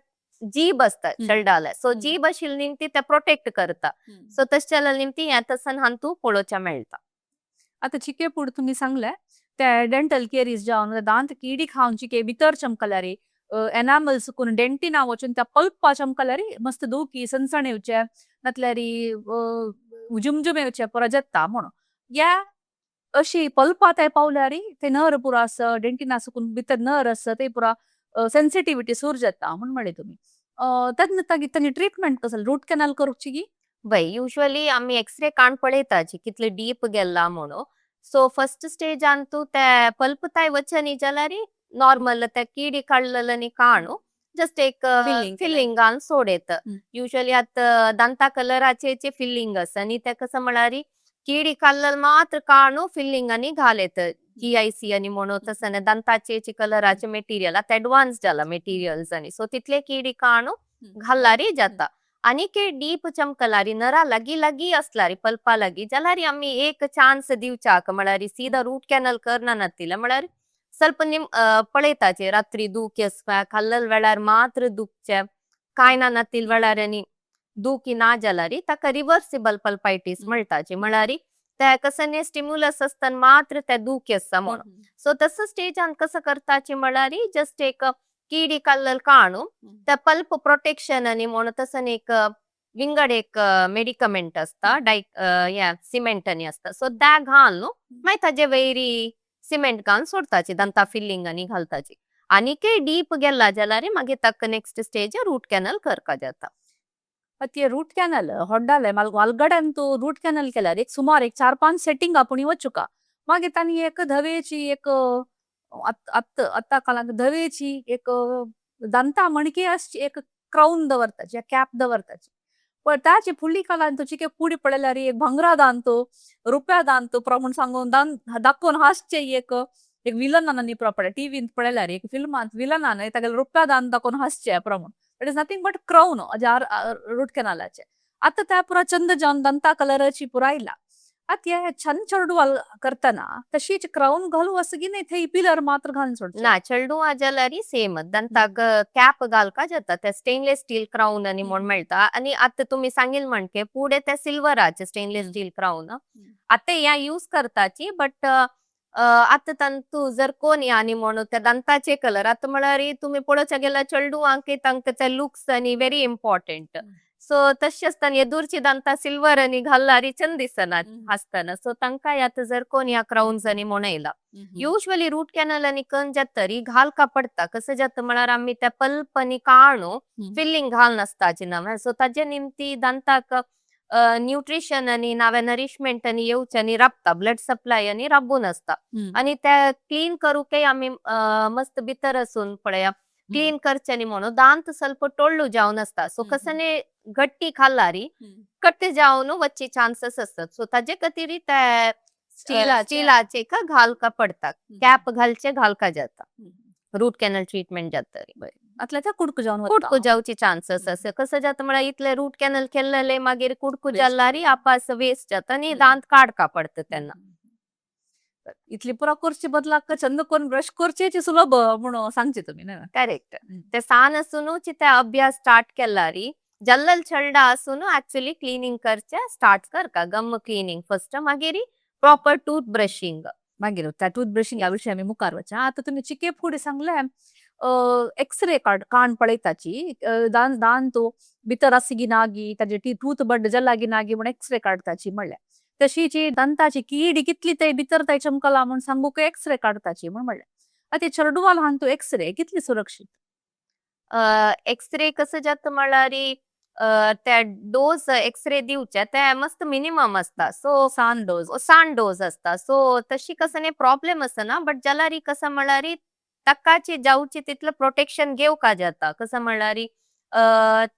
जीब आसता चेडवाले, सो जीब आशिल्ली निमती ते प्रोटेक्ट करता. सो तशें जाल्यार निमती हें तसन हांतू पळोवच्या मेळटा. आतां चिके पूड तुमी सांगले ते डेंटल केरीज जावन दांत किडी खावन चिके भितर चमकल्यार, एनामल सुकून डेंटिना वचून त्या पल्पा चमकल्यार मस्त दुखी, सणसण येवचे, नातल्यार जुमजुम येवचे पुरा जाता म्हणून. या अशी पल्पा ते पावल्यार ते नर पुरा आसा, डेंटिना सुकून भितर नर आसा, ते पुरा सेन्सिटिव्हिटी सुरू जाता म्हूण म्हणले तुमी. तेन्ना तांची ट्रिटमेंट कसं, रूट कॅनल करूची की? वय, युजली आमी एक्सरे काण पळयताची कितले डीप गेल्ला म्हणून. सो फर्स्ट स्टेजान तूं ते पल्प ताय वचनी जाल्यार नॉर्मल ते किडी काडलेले काणू जस्ट एक फिलिंग घालून सोड. युजली आतां दांता कलराचे फिलिंग आसा आनी ते कसं म्हळ्यार किडी काडलेले मात्र काणू फिलिंग आनी घाल येत. जीआयसी आनी म्हणून तसं दांताचे कलराचे मटेरियल आतां एडवान्स जाला मटेरियल्स आनी सो तितले किडी काणू घालल्यार जाता. आनी के डीप चमकलारी, नरा लागी लागी असलारी, पल्पा लागी जाल्यार आमी एक चान्स दिवचाक म्हळ्यार सीधा रूट कॅनल करना नातिल्लें, म्हळ्यार ಸ್ವಲ್ಪ निम पळयताचे रात्री दुखी आसपा, खाल्लेल वेळार मात्र दुखचे, कांय ना नातील वेळार आनी दुखी ना जाल्यार ताका रिव्हर्सिबल पल्पायटीस म्हणटाचे, म्हळ्यार ते कसं स्टिम्युलस आसतना मात्र ते दुखी आसता म्हणून. सो तसं स्टेजान कसं करताचे म्हळ्यार जस्ट एक किडी काडलेल काणू त्या पल्प प्रोटेक्शन आनी म्हणून तसं एक विंगड एक मेडिकमेंट आसता, डायक या सिमेंट आनी आसता. सो त्या घाल न्हू, मागीर ताजे वयरी सिमेंट घालून सोडताची, दांता फिलिंग आनी घालताची. आनी के डीप गेला जाल्यार मागीर ताका नेक्स्ट स्टेज रूट कॅनल करपा जाता. ते रूट कॅनल होड्डाले मालगड्यान रूट कॅनल केल्यार एक सुमार एक 4-5 सेटिंग आपूण वचुका. मागीर तांणी एक धवेची एक आत्तां काळांत धवेची एक दांता मणके आसची एक क्राऊन दवरताची, कॅप दवरताची. पण ताची फुडली काळान तुची पुडी पळयल्यार एक भांगरा दांत, रुप्या दांत पुरो म्हूण सांगून दांत दाखोवन हासचे एक एक विलनान न्ही पुरो टीव्हींत पळयल्यार एक फिल्मांत विलनान तागेले रुप्या दांत दाखोवन हांसचे प्रमाण. It is nothing but crown root कॅनालाचे. आतां त्या पुरा चंद जावन दंता कलराची पुरा आयला. आतां हे छंद चेडवाल करतना तशीच क्राऊन घालू असं की नाही, थंय पिलर मात्र घालून सोडचे? ना, चेडवां जाल्यार सेम दंताक कॅप घालका जाता. ते स्टेनलेस स्टील क्राऊन आनी म्हण मेळटा आनी आतां तुमी सांगिल म्हणके पुढे ते सिल्वराचे स्टेनलेस स्टील क्राऊन आतां या यूज करताची. बट आतां तांतू जर कोण आनी म्हणून त्या दंताचे कलर आतां म्हळ्यार तुमी पळोवच्या गेल्यार चेडवांक तांकां ते लुक्स आनी व्हेरी इम्पॉर्टंट. सो तशें आसतना येदुरची दांतां सिल्वर आनी घालल्यार चंद दिसना आसतना. सो तांकां आतां जर कोण ह्या क्राउन्स आनी म्हण येयला. युजवली रूट कॅनल आनी कन जातरी घालका पडटा. कसं जाता म्हळ्यार आमी त्या पल्प आनी काणू फिलिंग घाल नासताची ना. सो ताजे निमती दांताक न्यूट्रिशन आनी नावे नरिशमेंट आनी येवचे आनी राबता, ब्लड सप्लाय आनी राबून आसता. आनी ते क्लीन करूकय आमी मस्त भितर आसून पळया क्लीन करचे न्ही म्हणून दांत ಸ್ವಲ್ಪ टोळ्ळू जावन आसता. सो कसने गट्टी खाल्लारी कट्टे जावन वच्चे चान्सेस असतात. सो ताजे खातीर ते स्टिलाचे. स्टिलाचे का घालका पडता, कॅप घालचे घालका जाता रूट कॅनल ट्रीटमेंट जातरी. आतल्या त्या कुडकू जावन वता. कुडकू जावचे चान्सेस आसा. कसं जाता म्हळ्यार इतले रूट कॅनल केल्लेले मागीर कुडकू जाल्यार आपास वेस्ट जाता आनी दांत काडका पडटा तेन्ना. इतली पुरा करचे बदलाक चंद करून ब्रश करचेची सुलभ म्हणून सांगचे तुम्ही ना? करेक्ट. ते सान आसूनच ते अभ्यास स्टार्ट केल्यारी जल्लल चेडा आसून ऍक्च्युली क्लिनिंग करचे स्टार्ट करका. गम क्लिनिंग फर्स्ट, मागीर प्रॉपर टूथ ब्रशिंग. मागीर त्या टूथ ब्रशिंग ह्या विशय आमी मुखार वचा. आतां तुमी चिके फुडें सांगले एक्सरे काड कान पळयताची, दांत दांत भितर आसा गी ना गी, ताजे टूथ बड जाला गी ना गी म्हण एक्सरे काडताची म्हणल्यार. तशीची दंताची कीड कितली ते भितर ते चमकला म्हण सांगूक एक्सरे काडताची म्हण म्हणलें. आतां चेडवाल हांतू तूं एक्सरे कितली सुरक्षीत? एक्सरे कसं जाता म्हळ्यार त्या डोस एक्सरे दिवचे ते मस्त मिनिमम असता. सो सान डोस. सान डोस असता. सो तशी कसं नाही प्रॉब्लेम आसना. बट जाल्यार कसं म्हळ्यार ताकाची जावची तितलं प्रोटेक्शन घेवका जाता. कसं म्हळ्यार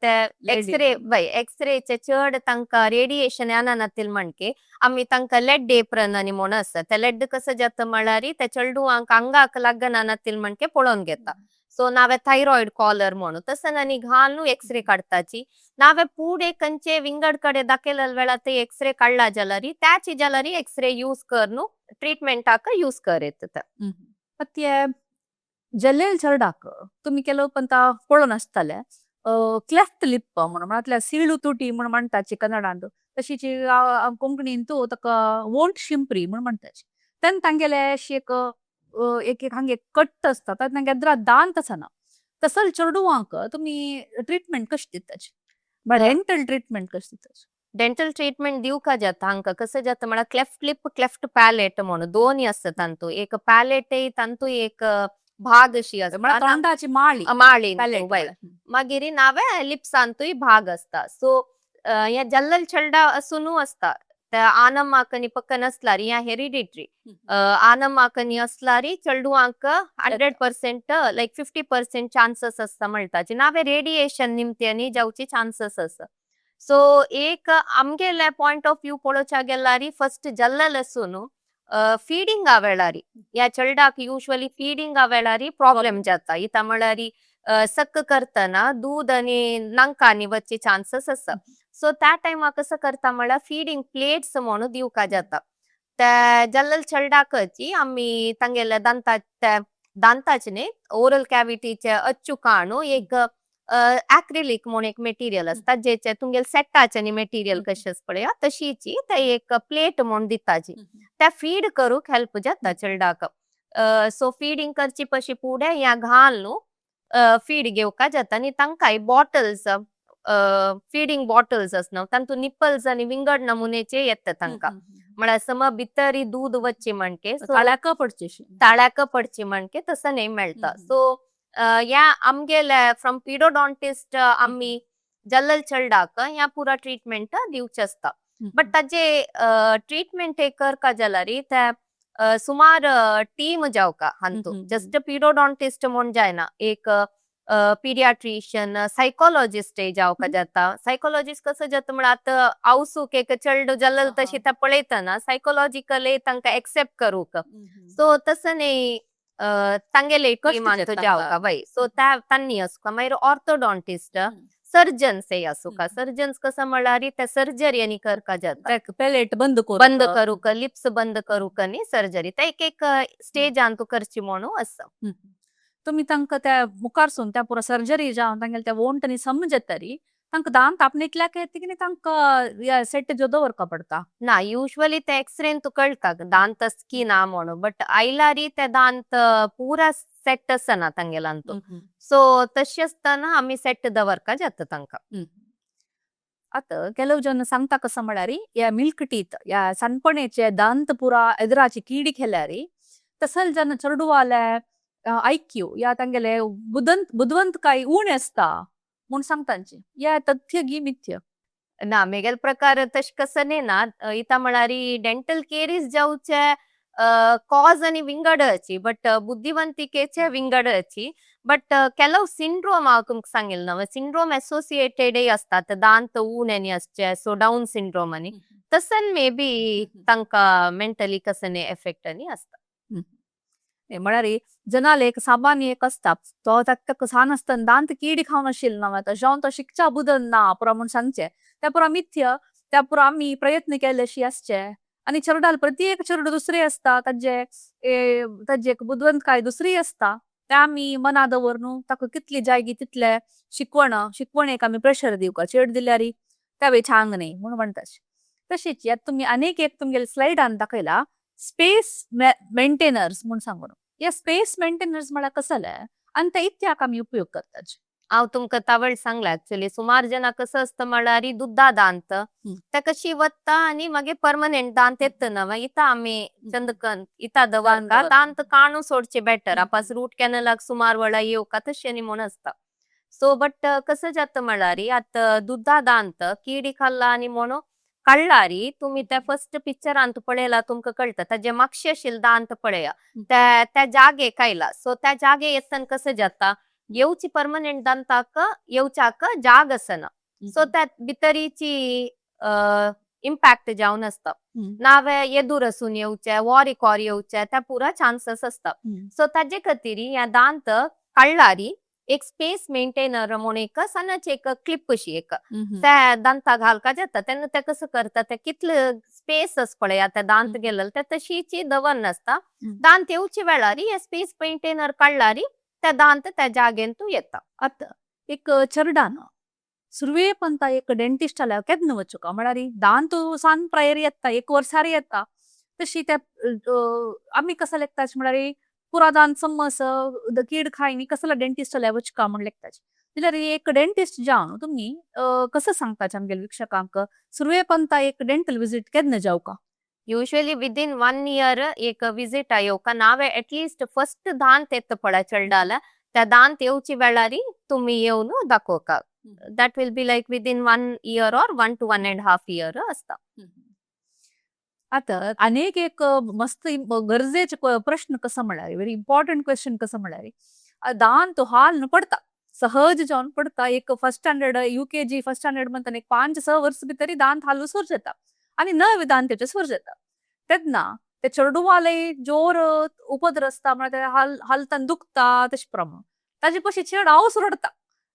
ते एक्सरे बाय एक्सरेचे चड तांकां रेडिएशन येना नातील म्हणके आमी तांकां लेड एप्रन आनी म्हण आसता. ते लेड कसं जाता म्हळ्यार ते चेडवांक आंगाक लागना नातील म्हणके पळोवन घेता. सो नावे थायरॉइड कॉलर म्हणून तसं आनी घालून एक्सरे काडताची. नावे पुढे खंयचे विंगड कडे दाखयलेले वेळार ते एक्सरे काडला जाल्यार त्याची जाल्यार एक्सरे यूज करून ट्रीटमेंटाक यूज करीत. ते जल्लेल चेरडाक तुमी केलो पण ता पळोवन आसतले क्लेफ्ट लिप म्हणून, म्हळ्यार सीळू तुटी म्हण म्हणटाची कन्नडांत, तशीची कोंकणीन तूं ताका वोंट शिंपरी म्हण म्हणटाची. तेन्ना तांगेले अशी एक एक एक हांगे कट्ट आसता, तांगे दांत आसना. तसल चेडवांक तुमी ट्रीटमेंट कशी दिताची, डेंटल ट्रीटमेंट कशी दिताची? डेंटल ट्रीटमेंट दिवका जाता हांका. कसं जाता म्हळ्यार क्लेफ्ट लिप, क्लेफ्ट पॅलेट म्हणून दोन्ही आसता. तांतू एक पॅलेट, तांतू एक भाग अशी आसता. म्हळ्यार तोंडाची माळी. माळी. पॅलेट. मागीर नावे लिप्सांतूय भाग आसता. सो हे जल्लल चेडा आसूनू आसता. त्या आनमाक आनी पक्क नसलारी ह्या हेरिडिटरी आनमाक आनी असलारी चेडवांक 100%, लायक 50% चान्सेस आसता म्हणटाची. नावे रेडिएशन निमत्यांनी जावचे चान्सेस आसा. सो एक आमगेले पॉइंट ऑफ व्यू पळोवच्या गेल्यार फर्स्ट जल्लल आसून फीडिंगा वेळारी ह्या चेडवाक युजवली फीडिंगा वेळारी प्रॉब्लेम जाता. इता म्हळ्यार सक करतना दूद आनी नांकांनी वच्चे चान्सेस आसा. सो त्या टायमार कसं करता म्हळ्यार फीडिंग प्लेट्स म्हणून दिवका जाता. त्या जल्लल चेडवाकची आमी तांगेले दांता, त्या दांताचे न्ही, ओरल कॅविटीचे अच्छू काणू एक ऍक्रिलिक म्हणून एक मटेरियल आसता, जेचे तुमगेले सेटाचे न्ही मटेरियल कशें पळया तशीची ते एक प्लेट म्हणून दिताची. त्या फीड करूक हेल्प जाता चेडवाक. सो फीडिंग करची पशी फुडें ह्या घाल न्हू फीड घेवका जाता. आनी तांकांय बॉटल्स, फिडिंग बॉटल्स आसना, तांतून निप्पल्स आनी विंगड नमुनेचे येता तांकां, म्हळ्यार सम भितर दूद वच्चे म्हणके. ताळ्याक पडचे. ताळ्याक पडचे म्हणके तसं नाही मेळटा. सो ह्या आमगेले फ्रॉम पिडोडॉन्टिस्ट आमी जल्लल चेडवाक ह्या पुरा ट्रीटमेंट दिवचे आसता. बट ताजे ट्रीटमेंट एक करका जाल्यार ते सुमार टीम जावका हांतू. जस्ट पिडोडॉन्टिस्ट म्हूण जायना, एक पिडियाट्रिशियन, सायकोलॉजिस्ट जावका जाता. सायकोलॉजिस्ट कसो जाता म्हळ्यार आतां आवसूक एक चेडो जाल्लो तशी ते पळयतना सायकोलॉजिकली तांकां एक्सेप्ट करूंक. सो तसं न्ही, तांगेले टीमान कश्ट जावका वय. सो तांनी आसुका. मागीर ऑर्थोडॉन्टिस्ट, सर्जन्स आसुका. सर्जन्स कसं म्हळ्यार ते सर्जरी आनी करका जाता. पेलेट बंद करूंक. बंद करूंक, लिप्स बंद करूंक न्ही सर्जरी. ते एक एक स्टेजान तूं करची म्हणून आसा. तुमी तांकां त्या मुखारसून त्या पुरो सर्जरी जावन तांगेले त्या वोंट आनी समजतरी तांकां दांत आपणेतल्याक येता की तांकां सेट जो दवरका पडता? ना, युजुअली ते एक्सरेन तूं कळटा दांत की ना म्हणून, बट आयलारी ते दांत पुरा सेट आसना तांगेलांतू. सो तशें आसतना आमी सेट दवरका जाता तांकां. आतां ಕೆಲವು जन सांगता कसं म्हळ्यार या मिल्क टीथ या सणपणेचे दांत पुरा एदराची किडी खेल्यारी तसल जन चेडवाले आयक्यू या तांगेले बुदवंतकाय उणे आसता म्हूण सांगतांची, या तथ्य गी मिथ्य? ना, मेगेल प्रकार तशें कसं न्ही ना. इता म्हळ्यार डेंटल केरीज जावचे कॉज आनी विंगडची, बट बुद्धिवंतिकेचे विंगडची. बट ಕೆಲವು सिंड्रोम हांव तुमकां सांगिल्लें ना, सिंड्रोम एसोसिएटेड असतात दांत उणे आसचे. सो डावन सिंड्रोम आनी तसन मे बी तांकां मेंटली कसं एफेक्ट आनी आसता. म्हळ्यार जनाले एक सामान्य एक आसता तो ताका सान आसतना दांत किडी खावन आशिल्लो ना, तशें तो शिकच्या बुदन ना पुरो म्हूण सांगचे, त्या पुरो मिथ्य. त्या पुरो आमी प्रयत्न केले आसचे आनी चेडवाल प्रत्येक चेडूं दुसरे आसता, ताजे ताजे एक बुदवंतकाय दुसरी आसता. ते आमी मना दवर न्हू ताका कितली जायगी तितले शिकवण शिकवणेक आमी प्रेशर दिवका चेड दिल्यार त्या वे छांग न्ही म्हूण म्हणटा. तशीच आतां तुमी आनीक एक तुमगेले स्लायडान दाखयला स्पेस मेंटेनर्स म्हूण सांगून, हे स्पेस मेंटेनर्स म्हळ्यार कसले आनी ते इत्याक आमी उपयोग करतात? हांव तुमकां तवळ सांगला, एक्चुअली सुमार जाणां कसं आसता म्हळ्यार दुद्दा दांत ते कशी वत्ता आनी मागीर परमनंट दांत येता ना. मागीर इता आमी चंदकन इता दवरता दांत काणू सोडचे बेटर आपास रूट कॅनलाक सुमार वेळा येवका तशें न्ही म्हूण आसता. सो बट कसं जाता म्हळ्यार आतां दुद्दा दांत किडी खाल्ला आनी म्हणून काडलारी तुमी त्या फर्स्ट पिक्चरान पळयला तुमकां कळटा ताजे मागशे आशिल्ले दांत पळया त्या त्या जागेक आयला. सो त्या जागे येतना कसं जाता, येवची परमनंट दांताक येवच्याक जाग आसना. सो त्या भितरीची इम्पॅक्ट जावन आसता. नावे येदूर आसून येवचे वॉरिकॉर येवचे त्या पुरा चान्सस आसता. सो ताजे खातीर ह्या दांत काडलारी एक स्पेस मेंटेनर म्हणून एक सणाची एक क्लिप अशी एक त्या दांता घालका जाता. तेन्ना ते कसं करता, ते कितले स्पेस आस पळया त्या दांत गेलेले ते तशीची दवर नासता. दांत येवचे वेळारी हे स्पेस मेंटेनर काडलारी त्या दांत त्या जागेन तूं येता. आतां एक चेडवान सुरवेपंता एक डेंटिस्ट आल्यार केन्ना वचूका? म्हळ्यार दांत सान प्रायर येता, एक वर्सार येता तशी त्या आमी कसं लेखता म्हळ्यार पुरा दांत समज कीड खायनी कसला डेंटिस्ट आल्यार वचका म्हूण लेखताची, जाल्यार एक डेंटिस्ट जावन तुमी कसं सांगताचे आमगेले वीक्षकांक सुरवेपंता एक डेंटल विजीट केन्ना जावका? युजुअली विदिन 1 इयर एक विजिट येवका नावे एटलिस्ट फर्स्ट दांत येता पळय चेडवाले त्या दांत येवची वेळारी तुमी येवन दाखोवका. That will be like within 1 year or 1 to 1.5 year आसता. आतां आनीक एक मस्त गरजेचे प्रश्न कसो म्हळ्यार व्हेरी इम्पॉर्टंट क्वेश्चन कसो म्हळ्यार दांत हाल पडता सहज जावन पडता. एक first standard UKG first standard म्हणतना एक 5-6 वर्स भितर दांत हालू सुरू जाता आनी नवे दांत येवचे सुरू जाता. तेन्ना ते चेडवाले जोर उपद्र आसता म्हळ्यार ते हालतान दुखता तशें प्रमाण ताजे पशी चेड हांवच रडटा,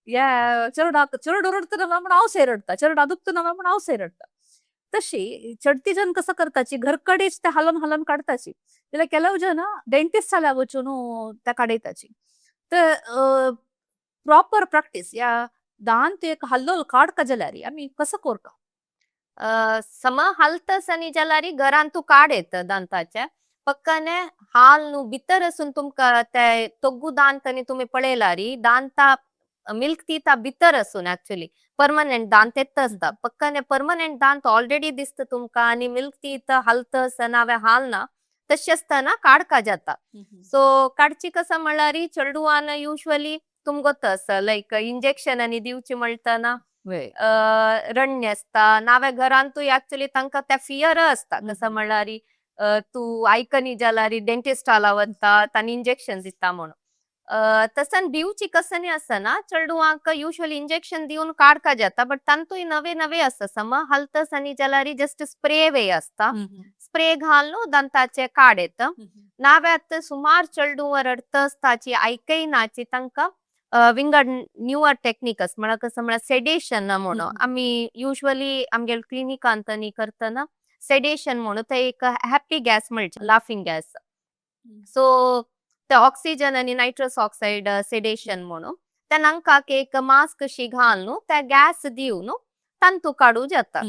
या चेडा चेडो रडटा ना म्हण हांव रडटा, चेडा दुखता ना म्हण हांव रडटा. तशी चडती जन कसं करताची घरकडेच ते हालोवन हालोवन काडताची, जाल्यार ಕೆಲವು जन डेंटिस्ट जाल्यार वचून त्या काडयताची. तर प्रॉपर प्रॅक्टीस या दांत एक हालोल काडका जाल्यार आमी कसं करता? सम हालतस आनी जाल्यार घरान तूं काड येता दांताचे पक्काने हाल न्हू भितर आसून तुमकां ते तोग्गू दांत आनी तुमी पळयलारी दांता मिल्क टीथा भितर आसून एक्चुअली परमनंट दांत येता आसता. पक्काने परमनंट दांत ऑलरेडी दिसता तुमकां आनी मिल्क टीथ हालतस नावे हालना तशें आसतना काडका जाता. सो काडची कसं म्हळ्यार चेडवान युजुअली तुमकां गोत्ता आसा लायक इंजेक्शन आनी दिवची म्हणटना रण्य आसता नावे घरांतूय एक्चुअली तांकां त्या फियर आसता. कसं म्हळ्यार तूं आयकनी जाल्यार डेंटिस्टाला वता तांणी इंजेक्शन दिता म्हणून. तसन भिवची कसनी आसना चेडवांक युजुअली इंजेक्शन दिवन काडका जाता बट तांतूय नवे नवे आसता सम हलतस आनी जाल्यार जस्ट स्प्रे वे आसता स्प्रे घालून दंताचे काड येता. नावे आतां सुमार चेडवां रडतस ताची आयकय नाची तांकां विंगड न्यूअर टेक्निक आसा म्हळ्यार कसं म्हळ्यार सेडेशन म्हणून आमी युजुअली आमगेले क्लिनिकांत आनी करतना सेडेशन म्हणून ते एक हॅपी गॅस म्हणचे लाफिंग गॅस. सो ते ऑक्सिजन आनी नायट्रस ऑक्सायड सेडेशन म्हणून त्या नांकाक एक मास्क शी घालून त्या गॅस दिवन तांतू काडू जाता.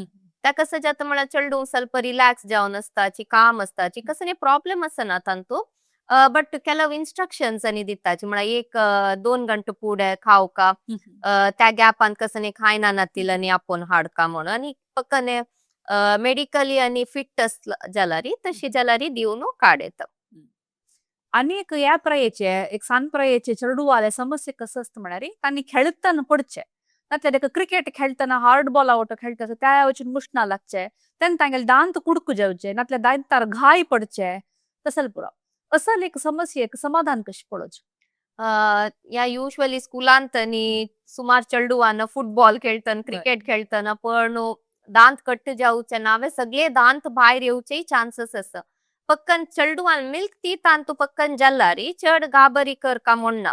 त्या कसं जाता म्हळ्यार चेडूं ಸ್ವಲ್ಪ रिलॅक्स जावन आसताची काम आसताची कसं प्रॉब्लेम आसना तांतू बट ಕೆಲವು इन्स्ट्रक्शन्स आनी दिताची म्हळ्यार एक 2 घंटे पुडे खावका त्या गॅपान कसं खायना नातिल आपोवन हाडका म्हणून आनी पक्कने मेडिकली आनी फिट जाल्यार तशी जाल्यार दिवन काड येता. आनी एक ह्या प्रायेचे एक सान प्रायेचे चेडवाले समस्ये कसं आसता म्हळ्यार तांणी खेळतना पडचे नातल्यार एक क्रिकेट खेळतना हार्ड बॉल आवट खेळटा त्या वचून मुशणा लागचे तेन्ना तांगेले दांत कुडकू जावचे नातल्यार दांतार घाय पडचे तसल पुरो असल एक समस्येक समाधान कशें पळोवचें? या युजुअली स्कुलांत आनी सुमार चेडवान फुटबॉल खेळटना क्रिकेट खेळटना पण दांत कट्ट जावचे नावे सगळे दांत भायर येवचे चान्सेस आसा. पक्कन चेडवान मिल्क टीथ अंतू पक्कन जाल्यार चड गाबरी करका म्हणना.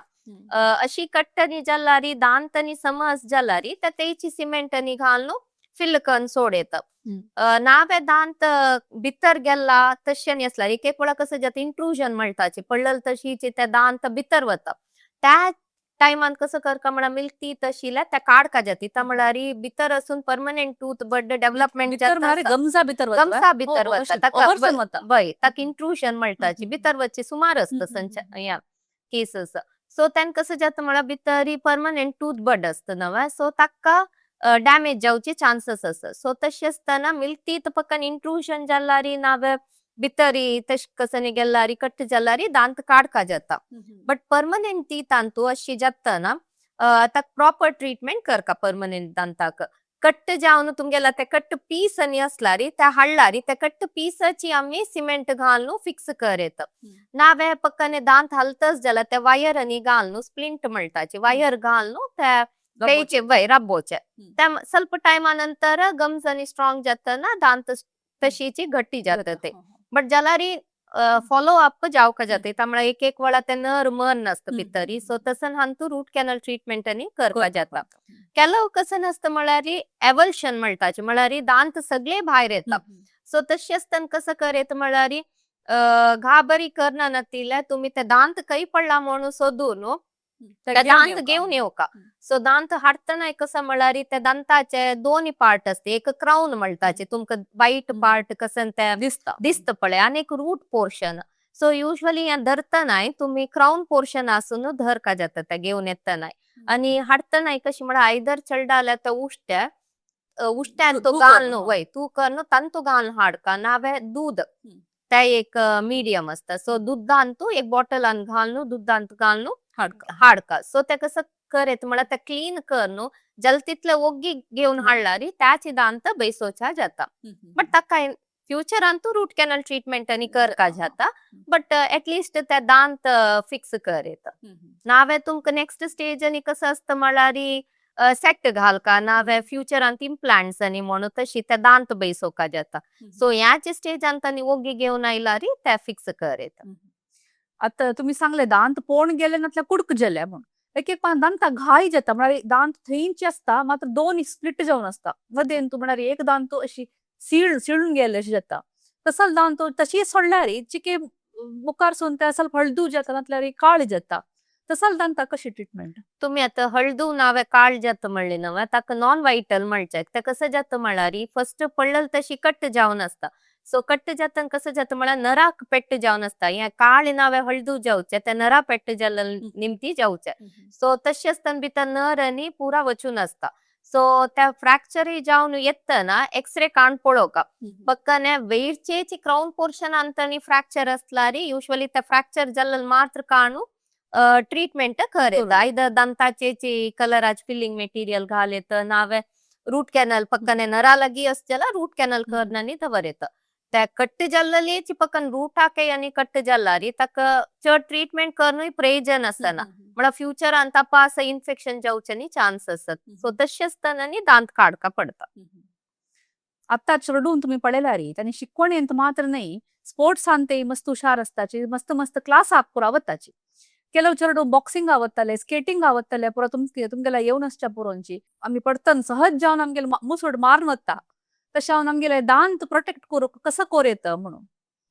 अशी कट्टनी जाल्यार दांतनी समज जाल्यार त्या तेची सिमेंटनी घालून फिल करून सोड येता. नावे दांत भितर गेला तशें न्ही आसल्यार एक एक वेळा कसं जाता इंट्रुजन म्हणटाचे पडलेले तशीचे ते दांत भितर वता त्या टायमान कसं करका म्हणा मिल्क टीथ आशिल्ल्या त्या काडका जाता ता म्हळ्यार भितर असून परमनंट टूथ बड डेव्हलपमेंट भितर म्हळ्यार गमजा भितर वता. गमसा भितर वता ताका वरसून वता. वय ताका इंट्रुजन म्हणटाची भितर वचचे सुमार आसता संच्या ह्या केसीस. सो तेन्ना कसं जाता म्हळ्यार भितर परमनंट टूथ बड आसता नवे सो ताका डॅमेज जावचे चान्सीस आसा. सो तशें आसतना मिल्क टीथ पक्कन इंट्रुजन जाल्यार नावे भितरी तशें कसनी गेल्यार कट्ट जाल्यार दांत काडका जाता. बट परमनंट टीथ अंतू अशी जाता ना ताका प्रॉपर ट्रीटमेंट करका परमनंट दांताक कट्ट जावन तुमगेला ते कट्ट पीस आनी आसल्यार ते हाडल्यार ते कट्ट पीसाची आमी सिमेंट घालून फिक्स कर येता. नावे पक्कने दांत हालतच जाल्यार ते वायर आनी घालून स्प्लिंट म्हणटाची वायर घालून ते तेचे वय राबोवचे त्या ಸ್ವಲ್ಪ टायमा नंतर गम्स आनी स्ट्रॉंग जातना दांत तशीची घट्टी जाता ते बट जाल्यार फॉलो अप जावका जाता त्यामुळे एक एक वेळा ते नर मन नासता भितरी सो तसन हांतू रूट कॅनल ट्रीटमेंट आनी करपा जाता. ಕೆಲವು कसं नासता म्हळ्यार एवल्शन म्हणटाचे म्हळ्यार दांत सगळे भायर येता. सो तशें आसतना कसं करेत म्हळ्यार घाबरी करना नातिल्ल्या तुमी ते दांत खंय पडला म्हणून सोदून ते दांत घेवन येवका. सो दांत हाडटना कसं म्हळ्यार ते दांताचे दोन पार्ट आसता एक क्राऊन म्हणटाचे तुमकां वायट पार्ट कसं ते दिसता. दिसता पळय आनी एक रूट पोर्शन. सो युजुअली हें धरतनाय तुमी क्राऊन पोर्शन आसून धरका जाता ते घेवन येतनाय आनी हाडटनाय कशी म्हळ्यार आयदर चेडा जाल्यार ते उश्ट्या उश्ट्यान तो घालून वय तूं करून तांतू घालून हाडका नावे दूद ते एक मिडियम आसता सो दुदान तूं एक बॉटलान घालून दुदांत घालून हाडका. हाडका. सो ते कसं करेत म्हळ्यार ते क्लीन करून जाल तितले ओग्गी घेवन हाडल्यार त्याची दांत बैसोवच्या जाता. बट ताका फ्युचरान तूं रूट कॅनल ट्रीटमेंट आनी करका जाता बट एटलिस्ट ते दांत फिक्स कर येता. नावे तुमकां नेक्स्ट स्टेज आनी कसं आसता म्हळ्यार सेट घालका नावे फ्युचरान इम्प्लांट्स आनी म्हणून तशी ते दांत बैसोवका जाता. सो ह्याच स्टेजान तांणी ओग्गी घेवन आयल्यार ते फिक्स कर येता. आता तुम्ही सांगले दांत पोण गेले नातल्यार कुडक जाले म्हूण एक एक दांता घाय जाता म्हळ्यार दांत थंयच आसता मात्र दोन स्प्लिट जावन आसता मदेन तूं म्हळ्यार एक दांत अशी सीळ सिळून गेले अशें जाता तसल दांत तशी सोडल्यार चिके मुखार सून ते असल हळदू जाता नातल्यार काळ जाता तसल दांता कशी ट्रीटमेंट? तुम्ही आता हळदू नावे काळ जाता म्हणले नव्हे ताका नॉन वायटल म्हणचे ते कसं जाता म्हळ्यार फर्स्ट पडलेल तशी कट्ट जावन आसता. सो कट्ट जाता कसं जाता म्हळ्यार नराक पेट्ट जावन आसता हे काळ नावे हळदू जावचे ते नरा पेट्ट जाल्ले निमती जावचे. सो तशें आसतना भितर नर आनी पुरा वचून आसता. सो त्या फ्रॅक्चरय जावन येतना एक्सरे काडून पळोवका पक्कने वयरचेची क्राऊन पोर्शन आनी फ्रॅक्चर आसल्यार युजुअली ते फ्रॅक्चर जाल्ले मात्र काडून ट्रीटमेंट कर येता. आयदर दांताचेची कलराचे फिलिंग मटेरियल घाल येता नावे रूट कॅनल पक्कने नरा लागी आसता जाल्यार रूट कॅनल करना दवर येता. ते कट्ट जाल्लेची पक्कन रूटाकय आनी कट्ट जाल्लारी ताका चड ट्रीटमेंट करनूय प्रयोजन आसना, म्हळ्यार फ्युचरान तपास इन्फेक्शन जावचे चान्स आसत. सो तशें आसतना न्ही दांत काडका पडता. आत्ता चेडून तुमी पळयल्यारी तांणी शिकवणेंत मात्र न्हय, स्पोर्ट्सान ते मस्त हुशार आसताची, मस्त मस्त क्लासाक पुरा वताची. ಕೆಲವು चेडूं बॉक्सिंग आवडटाले, स्केटिंग आवडटाले, पुरो तुमगेले येवन आसच्या पुरोंची आमी पडतन सहज जावन आमगेले मुसोड मारून वता, तशें हांव आमगेले दांत प्रोटेक्ट करूंक कसो कोर येता म्हणून.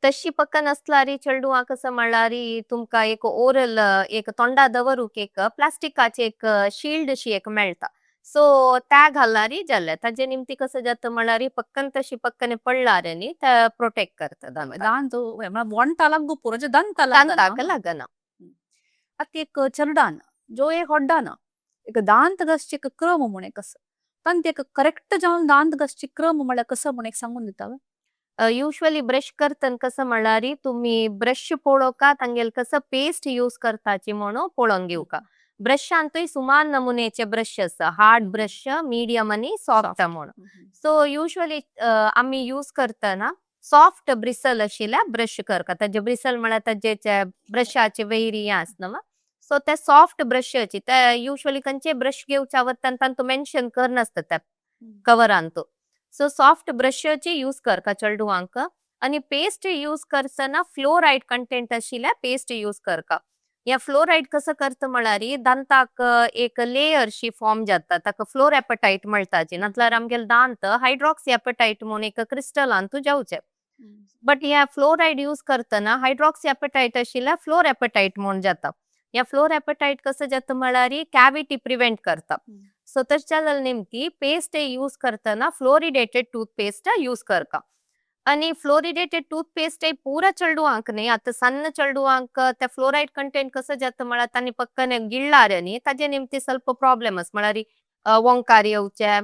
तशी पक्कन असलारी चेडवां कसं म्हणल्यारी तुमकां एक ओरल एक तोंडा दवरूक एक प्लास्टिकाचे एक शिल्ड शी एक मेळटा. सो त्या घालनारी जालें, ताजे निमती कसं जाता म्हणल्यारी पक्कन तशी पक्कने पडलारे न्ही ते प्रोटेक्ट करता दांताक. दांत म्हळ्यार वोंटा लागू पुरो दंता दांताक लागना. आतां एक चेडवान जो एक होड्डान एक दांत घासची एक क्रम म्हूण एक आसा, तांत एक करेक्ट जावन दांत घासची क्रम म्हळ्यार कसो म्हूण एक सांगून दिता. युज्युअली ब्रश करतन कसं म्हणल्यारी तुमी ब्रश पळोवका, तांगेल कसं पेस्ट यूज करताची म्हणून पळोवन घेवका. ब्रशांतूय सुमार नमुनेचे ब्रश आसा, हार्ड ब्रश, मिडियम आनी सॉफ्ट म्हणून. सो युज्युअली आमी यूज करतना सॉफ्ट ब्रिसल आशिल्ल्या ब्रश करता. ताजे ब्रिसल म्हळ्यार ताजे ब्रशाचे वैरी हें आसना मा, सो ते सॉफ्ट ब्रशाची ते युज्युअली खंयचे ब्रश घेवच्या वतान तांतू मेन्शन करनासता त्या कवरांतू. सो सॉफ्ट ब्रशाची यूज करता चेडवांक. आनी पेस्ट यूज करतना फ्लोरायड कंटेंट आशिल्ल्या पेस्ट यूज करता. ह्या फ्लोरायड कसं करता म्हळ्यार दांताक एक लेयर शी फॉर्म जाता, ताका फ्लोर एपटायट म्हणटाची, नातल्यार आमगेले दांत हायड्रॉक्सी एपटायट म्हणून एक क्रिस्टलांतू जावचे. बट ह्या फ्लोरायड यूज करतना हायड्रॉक्सी एपटायट आशिल्ल्या फ्लोर एपटायट म्हणून जाता. ह्या फ्लोर एपटायट कसं जाता म्हळ्यार कॅविटी प्रिवेंट करता. सो तशें जाल्यार नेमकी पेस्ट यूज करतना फ्लोरिडेटेड टूथपेस्ट यूज करता. आनी फ्लोरिडेटेड टूथपेस्ट पुरा चेडवांक न्ही, आतां सन्न चेडवांक ते फ्लोरायड कंटेंट कसं जाता म्हळ्यार तांणी पक्कने गिळ्ळार न्ही ताजे निमती ಸ್ವಲ್ಪ प्रॉब्लेम आसा, म्हळ्यार ओंकार येवचे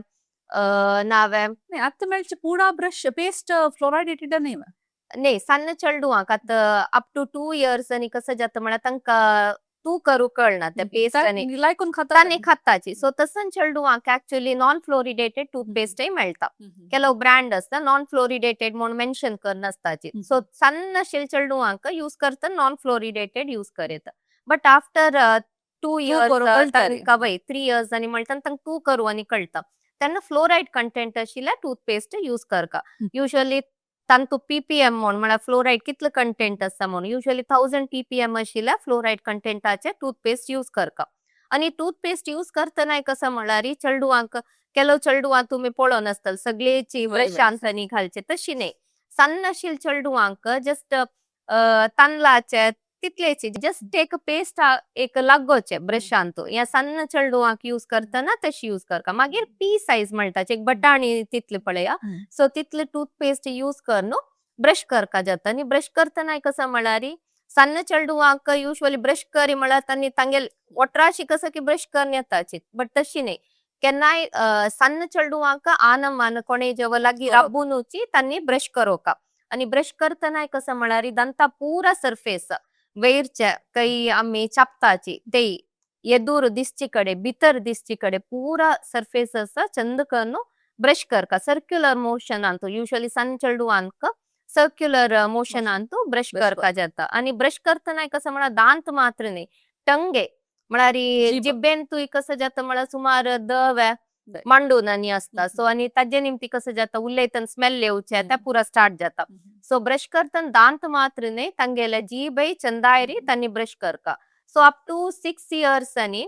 नावे. न्ही आतां मेळचे पुरा ब्रश पेस्ट फ्लोरायडेटेड न्ही. न्ही सन्न चेडवांक आतां अप टू 2 इयर्स आनी कसं जाता म्हळ्यार तांकां तू करू कळना ते पेस्ट आनी लायकून खाता तांणी खाताची. सो तसं चेडवांक एक्चुअली नॉन फ्लोरिडेटेड टूथपेस्टय मेळटा. ಕೆಲವು ब्रँड आसता नॉन फ्लोरिडेटेड म्हणून मेन्शन करनासताची. सो सन्न आशिल्ल्या चेडवांक यूज करता नॉन फ्लोरिडेटेड यूज करता. बट आफ्टर 2 इयर्स तांकां वय 3 इयर्स आनी म्हणटा तांकां तू करू आनी कळटा तेन्ना फ्लोरायड कंटेंट आशिल्ल्या टूथपेस्ट यूज करता. युज्युअली तांतू पीपीएम म्हणून म्हळ्यार फ्लोरायड कितलो कंटेंट आसा म्हणून युज्युअली 1000 पीपीएम आशिल्ल्या फ्लोरायड कंटेंटाचे टूथपेस्ट यूज करता. आनी टूथपेस्ट यूज करतना कसं म्हळ्यार चेडवांक ಕೆಲವು चेडवां तुमी पळोवन आसतले सगळेची ब्रशांतनी घालचे, तशी न्ही. सन्न आशिल्ल्या चेडवांक जस्ट तांदळाचे तितलेची जस्ट एक पेस्ट एक लागोचे ब्रशांतू, ह्या सन्न चेडवांक यूज करतना तशी यूज करता. मागीर पी सायज म्हणटाचे एक बटाणी तितले पळया, सो तितले टूथपेस्ट यूज कर न्हू ब्रश करका जाता. आनी ब्रश करतना कसं म्हळ्यार सन्न चेडवांक युज्युअली ब्रश करी म्हळ्यार तांणी तांगेल वोटराशी कसं की ब्रश करून येताची, बट तशी न्ही. केन्नाय सन्न चेडवांक आनमान कोणे जेव लागीं राबूनुची तांणी ब्रश करोका. आनी ब्रश करतना कसं म्हळ्यार दांता पुरा सरफेस वयरचे काही आमी चापताची ते येदूर दिसची कडे भितर दिसची कडे पुरा सरफेस आसा चंद करून ब्रश करका. सर्क्युलर मोशनांतू युज्युअली सन्न चेडवांक सर्क्युलर मोशनांतू ब्रश करका जाता. आनी ब्रश करतना कसं म्हळ्यार दांत मात्र न्ही, टंगे म्हळ्यार जिब्बेंतूय कसं जाता म्हळ्यार सुमार दवे मांडून आनी आसता. सो आनी ताजे निमती कसं जाता उलयतना स्मेल येवचे त्या पुरा स्टार्ट जाता. सो ब्रश करतना दांत मात्र न्ही, तांगेले जीबय चंदायरी तांणी ब्रश करका. सो अप टू 6 इयर्स आनी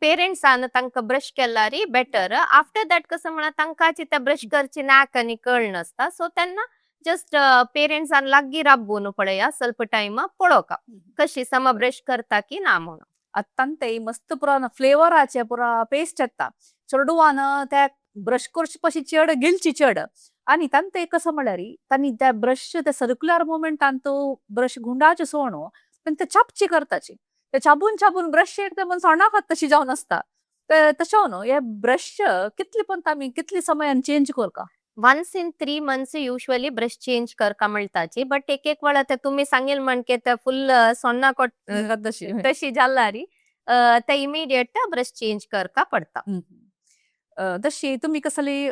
पेरेंट्सान तांकां ब्रश केल्यारी बेटर. आफ्टर that कसं म्हळ्यार तांकांची त्या ब्रश करची नाक आनी कळनासता. सो तेन्ना जस्ट पेरेंट्सान लागीं राबून पळया ಸ್ವಲ್ಪ टायम पळोवका कशी समा ब्रश करता की ना म्हणून. आतां ते मस्त पुरा फ्लेवराचे पुरा पेस्ट येता, चेडवान त्या ब्रश करचे पशी चेड गिळची चेड. आनी तांते कसं म्हळ्यार तांणी त्या ब्रश त्या सर्क्युलर मुवमेंटान तो ब्रश गुंडाचे सोणो पण ते चापची करताची, ते चाबून चाबून ब्रश एकदम सोंडा खात तशी जावन आसता. तशें न्हू हे ब्रश कितले पण आमी कितले समयान चेंज करका? Once in 3 months usually brush change करका मेळटाची, बट एक एक वेळा ते तुमी सांगील म्हणके ते फुल सोन्ना कोट तशी जाल्यारी ते इमिडिएट ब्रश चेंज करका पडता. तशी तुमी कसली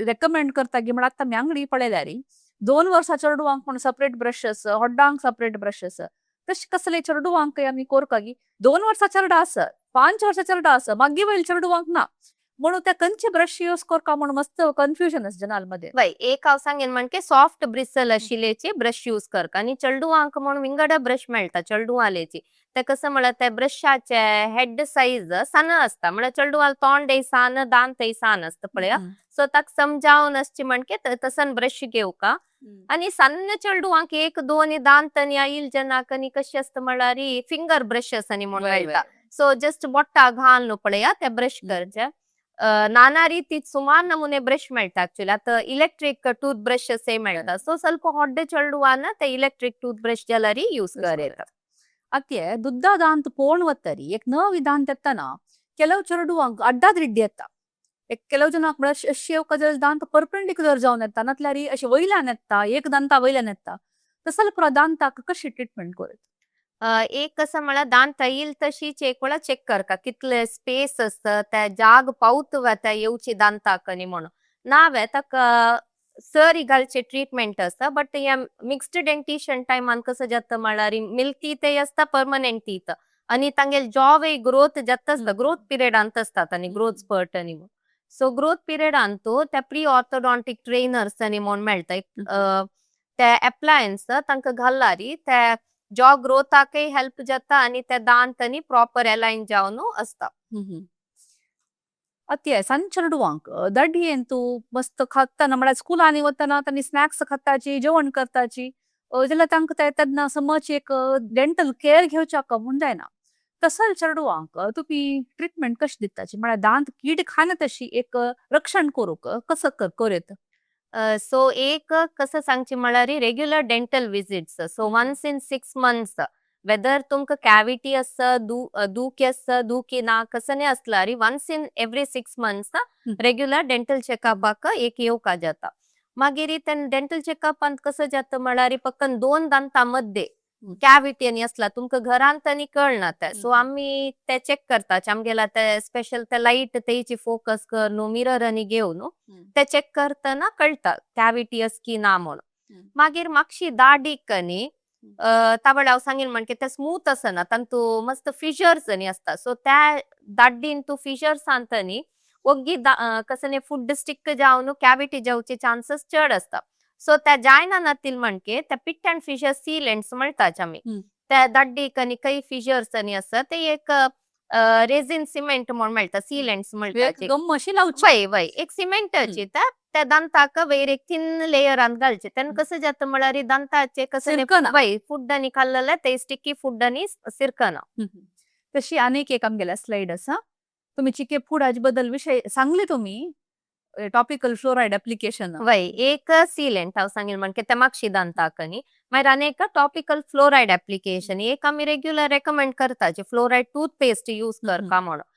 रेकमेंड करता की म्हण आतां आमी आंगडी पळयल्यार 2 वर्सां चेडवांक म्हण सपरेट ब्रशस, होड्डांक सपरेट ब्रशस, तशें कसले चेडवांकय आमी कोरका की 2 वर्सां चेडा आसा, 5 वर्सां चेडा आसा, मागीर वयले चेडवांक ना, म्हणून त्या खंयचे ब्रश यूज करका म्हण मस्त कन्फ्युजन आसा जनाल मध्ये. वय, एक हांव सांगेन म्हणके सॉफ्ट ब्रिसल आशिल्लेची ब्रश यूज करका आनी चेडवांक म्हण विंगड ब्रश मेळटा. चेडवालेची ते कसं म्हळ्यार ते ब्रशाचे हेड साईज सान आसता, म्हळ्यार चेडवाल तोंडय सान, दांतय सान आसता पळया, सो ताका समजावन आसची म्हणके तसन ब्रश घेवका. आनी सन्न चेडवांक एक दोन दांत आनी आईल जेन्ना आनी कशें आसता म्हळ्यार फिंगर ब्रशस आनी म्हण मेळटा, सो जस्ट बोट्टा घाल न्हू पळया, ते ब्रश करचे. नाना रीती सुमार नमुने ब्रश मेळटा. एक्चुअली आतां इलेक्ट्रीक टूथ ब्रशस मेळटा, सो ಸ್ವಲ್ಪ ಹೊಡ್ಡೆ चेडवान ते इलेक्ट्रीक टूथ ब्रश जाल्यार यूज कर येता. ಅತ್ತೆ ದುದ್ದ ದಾಂತ ಪೋಣ್ ವತ್ತರಿ ಏಕ್ ನವಿ ದಾಂತ ಎತ್ತನ ಕೆಲವು ಚರಡುವಾಂಕ್ ಅಡ್ಡಾದ್ರಿಡ್ಡಿ ಎತ್ತ. ಕೆಲವು ಜನ ಬ್ರಷ್ अशी दांत परपेंडिक्युलर जावन येता, नातल्यार अशें वयल्यान येता, एक दांता वयल्यान येता, तसले पुरा दांताक कशी ट्रिटमेंट करत? एक कसं म्हळ्यार दांत येईल तशीच एक वेळा चेक करका कितले स्पेस आसता, त्या जाग पावत वता येवची दांताक न्ही म्हणून. नावे ताका सरी घालचे ट्रीटमेंट आसता, बट या मिक्स्ड डेंटिशन टायमान कसं जाता म्हळ्यार मिल्क ते आसता, परमनंट टीथ आनी तांगेले जॉ ग्रोथ जाता आसता, ग्रोथ पिरियडांत आसतात आनी ग्रोथ स्पर्ट आनी, सो ग्रोथ पिरियडान तो त्या प्री ऑर्थोडॉन्टीक ट्रेनर्स आनी म्हण मेळटा, ते एप्लायन्स तांकां घाललारी त्या जॉ ग्रोथाकय हेल्प जाता आनी त्या दांत आनी प्रॉपर अलाइन जावन आसता. ಅತ್ತೆ ಸಣ್ಣ चेडवांक दड्येंतू मस्त खाताना, म्हळ्यार स्कुलांनी वतना तांणी स्नॅक्स खाताची, जेवण करताची जाल्यार तांकां ते तेन्ना समज एक डेंटल केअर घेवच्याक म्हूण जायना. तसल चेडवांक तुमी ट्रिटमेंट कशी दिताची, म्हळ्यार दांत कीड खाना तशी एक रक्षण करूंक कसं करूं? सो एक कसं सांगचे म्हळ्यार regular dental visits, so once in 6 months, whether तुमकां कॅविटी आसा, दुखी आसा, दुखी ना, कसं आसल्यार once in every 6 months regular dental चेकअपाक एक येवका जाता. मागीर ते डेंटल चेकअपांत कसं जाता म्हळ्यार फक्त दोन दांता मध्ये कॅविटी आनी आसला तुमकां घरांत आनी कळना ते, सो आमी ते चेक करता. आमगेला ते स्पेशल ते लायट तेची फोकस कर न्हू, मिरर आनी घेवन न्हू ते चेक करतना कळटा कॅविटी आस की ना म्हणून. मागीर मातशी दाडीक न्ही तावळ हांव सांगीन म्हणके ते स्मूथ आसना, तांतू मस्त फिशर्स न्ही आसता, सो त्या दाड्डीन तूं फिशर्स आंत न्ही ओग्गी कसं फूड स्टिक जावन कॅविटी जावचे चान्सेस चड आसता. सो त्या जायना नातील म्हणके त्या पिट अँड फिशर सीलेंट्स म्हणटाच आमी. त्या दाड्डीक आनी काही फिशर्स आनी आसा, ते एक रेझिन सिमेंट म्हण मेळटा, सीलेंट्स म्हणटा. गम अशी लावची? वय वय, एक सिमेंटाची त्या त्या दांताक वयर एक थिन लेयरान घालचे. तेन्ना कसं जाता म्हळ्यार दांताचे कसं सिरकना. वय, फूड आनी खाल्लेले ते स्टिकी फूड आनी सिरकना. तशी अनेक एक आमगेल्या स्लायड आसा. तुमी चिके फुडाचे बद्दल विशय सांगले, तुमी टॉपिकल फ्लोरायड एप्लिकेशन. वय, एक सीलेंट हांव सांगीन म्हणके ते मागशी दांताक न्ही. मागीर आनी एक टॉपिकल फ्लोरायड एप्लिकेशन एक आमी रेग्युलर रेकमेंड करताची, फ्लोरायड टूथपेस्ट यूज करका म्हणून.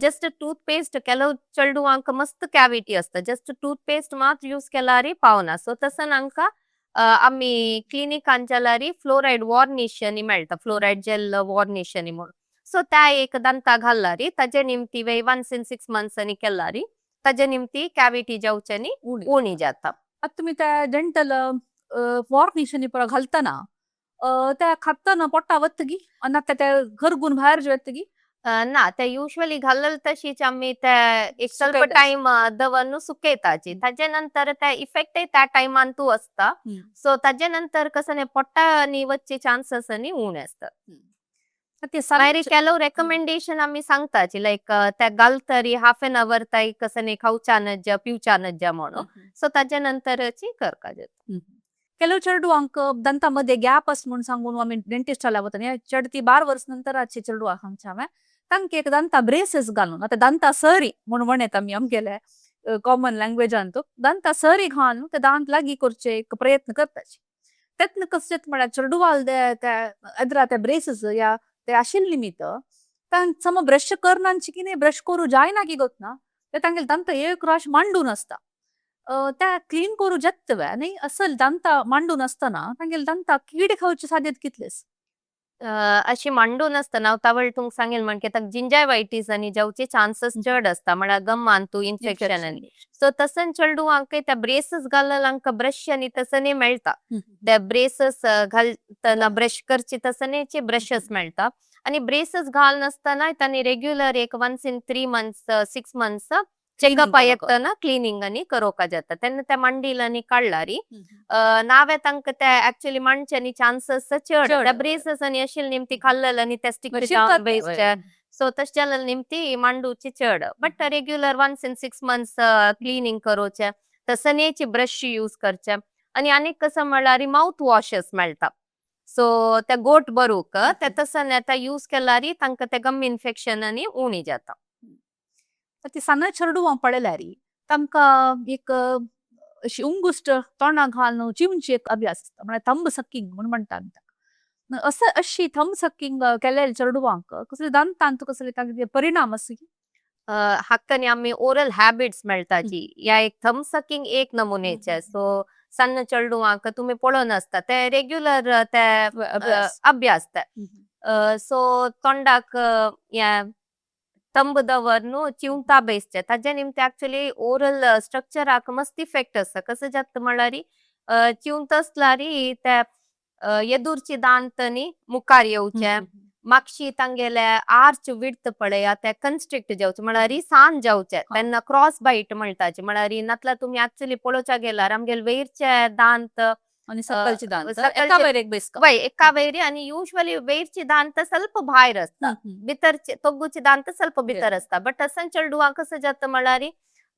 जस्ट टूथपेस्ट, ಕೆಲವು चेडवांक मस्त कॅविटी आसता, जस्ट टूथपेस्ट मात यूज केल्यार पावना, सो तसं हांकां आमी क्लिनिकान जाल्यार फ्लोरायड वॉर्निश आनी मेळटा, फ्लोरायड जेल वॉर्निश आनी म्हणून, सो त्या एक दांता घाललारी ताजे निमती वे वन्स इन 6 मंथ्स आनी केल्यारी ताजे निमती कॅविटी जावच्यानी उणी जाता. आता तुम्ही त्या डेंटल वॉर्निश आनी घालतना त्या खाताना पोटा वतगी आनी आतां त्या घरगून भायर जे वतगी? ना, ते युजली घालल तशीच आमी ते एक ಸ್ವಲ್ಪ सुकयतात. टायम दवरून सुकयताची, ताजे नंतर ते इफेक्टय त्या टायमान तूं आसता, सो ताजे नंतर कसं न्ही पोटा न्ही वचचे चान्सेस न्ही उणे आसता. ते मागीर ಕೆಲವು रेकमेंडेशन आमी सांगताची, लायक त्या घालतरी हाफ एन our ताई कसं न्ही खावच्या नज्जा पिवच्या नज्जा म्हणून, सो ताजे नंतरची करका जाता. ಕೆಲವು चेडवांक ದಂतामध्ये गॅप आस म्हणून सांगून आमी डेंटिस्टाला वता, चडती 12 वर्स नंतराचे चेडवांक आमच्या हांवें तांकां एक दांता ब्रेसेस घालून, आतां दांता सरी म्हणून म्हणत आमी आमगेले कॉमन लँग्वेजान, तो दांता सरी घालून ते दांत लागीं करचे एक प्रयत्न करताची. तेन्ना कशें जाता म्हळ्यार चेडवाल त्या एदरा त्या ब्रेसेस या ते आशिल्ले निमित्त तांकां सम ब्रश करनाची की न्ही, ब्रश करूं जायना की गोतना, ते तांगेले दांत एक राश मांडून आसता, त्या क्लीन करूं जाता न्ही. असल दांता मांडून आसतना तांगेले दांता कीड खावची साध्यत कितलेस? अशी मांडून आसतना हांव तावळ तुमकां सांगेल म्हणजे ताका जिंजायवायटीस आनी जावचे चान्सीस चड आसता, म्हळ्यार गम्मान तूं इन्फेक्शन आनी सो तसन चेडवांकय त्या ब्रेसीस घालल आमकां ब्रश आनी तसने मेळटा. त्या ब्रेसीस घालतना ब्रश करची तसनेचे ब्रशेस मेळटा आनी ब्रेसीस घाल नासतना तांणी रेग्युलर एक once in 3 months, 6 months checkup येतना क्लिनींग आनी करोवपा जाता. तेन्ना त्या मांडील आनी काडलारी नावे तांकां ते एक्चुअली मांडचे चान्सीस चड. त्या ब्रेसीस आनी अशी निमती खाल्लेल आनी ते स्टिक बेस्ड, सो तशें जाल्यार निमती मांडूची चड. But regular once in 6 months cleaning करोवचें, तसनेची ब्रश यूज करचे. आनी आनीक कसं म्हळ्यार माउथ वॉशेस मेळटा, सो ते गोट भरूक ते तसने आतां यूज केल्यार तांकां ते गम इन्फेक्शन आनी उणी जाता. ती सान्न चेडवां पळयल्यार तांकां एक अशी उंगुष्ट तोंडाक घालून चिमची एक अभ्यास आसता, म्हळ्यार थंब सकिंग म्हूण म्हणटा आमी ताका. असं अशी थंब सकिंग केलेले चेडवांक कसले दांतांत कसले तांचे परिणाम आसा? हाक्कानी आमी ओरल हॅबिट्स मेळटाची. या एक थंब सकिंग एक नमुनेचे. सो सन्न चेडवांक तुमी पळोवन आसता ते रेग्युलर ते अभ्यास ते. सो तोंडाक या थंब दवर चिवता बेसचे, ताजे निमते एक्चुअली ओरल स्ट्रक्चराक मस्त इफेक्ट आसा. कसं जाता म्हळ्यार चिवता आसल्यार ते येदूरची दांत न्ही मुखार येवचे, मागशी तांगेले आर्च विड्थ पळया ते कन्स्ट्रिक्ट जावचे, म्हळ्यार सान जावचे. तेन्ना क्रॉस बायट म्हणटाचे. म्हळ्यार नातल्यार तुमी एक्चुअली पळोवच्या गेल्यार आमगेले वयरचे दांत आनी सकलचे दांत एका वयर एक बेसका. वय, एका वयर आनी युजुअली वयरची दांत ಸ್ವಲ್ಪ भायर आसता, भितरचे तोगूचे दांत ಸ್ವಲ್ಪ भितर आसता. बट तसन चेडवां कसं जाता म्हळ्यार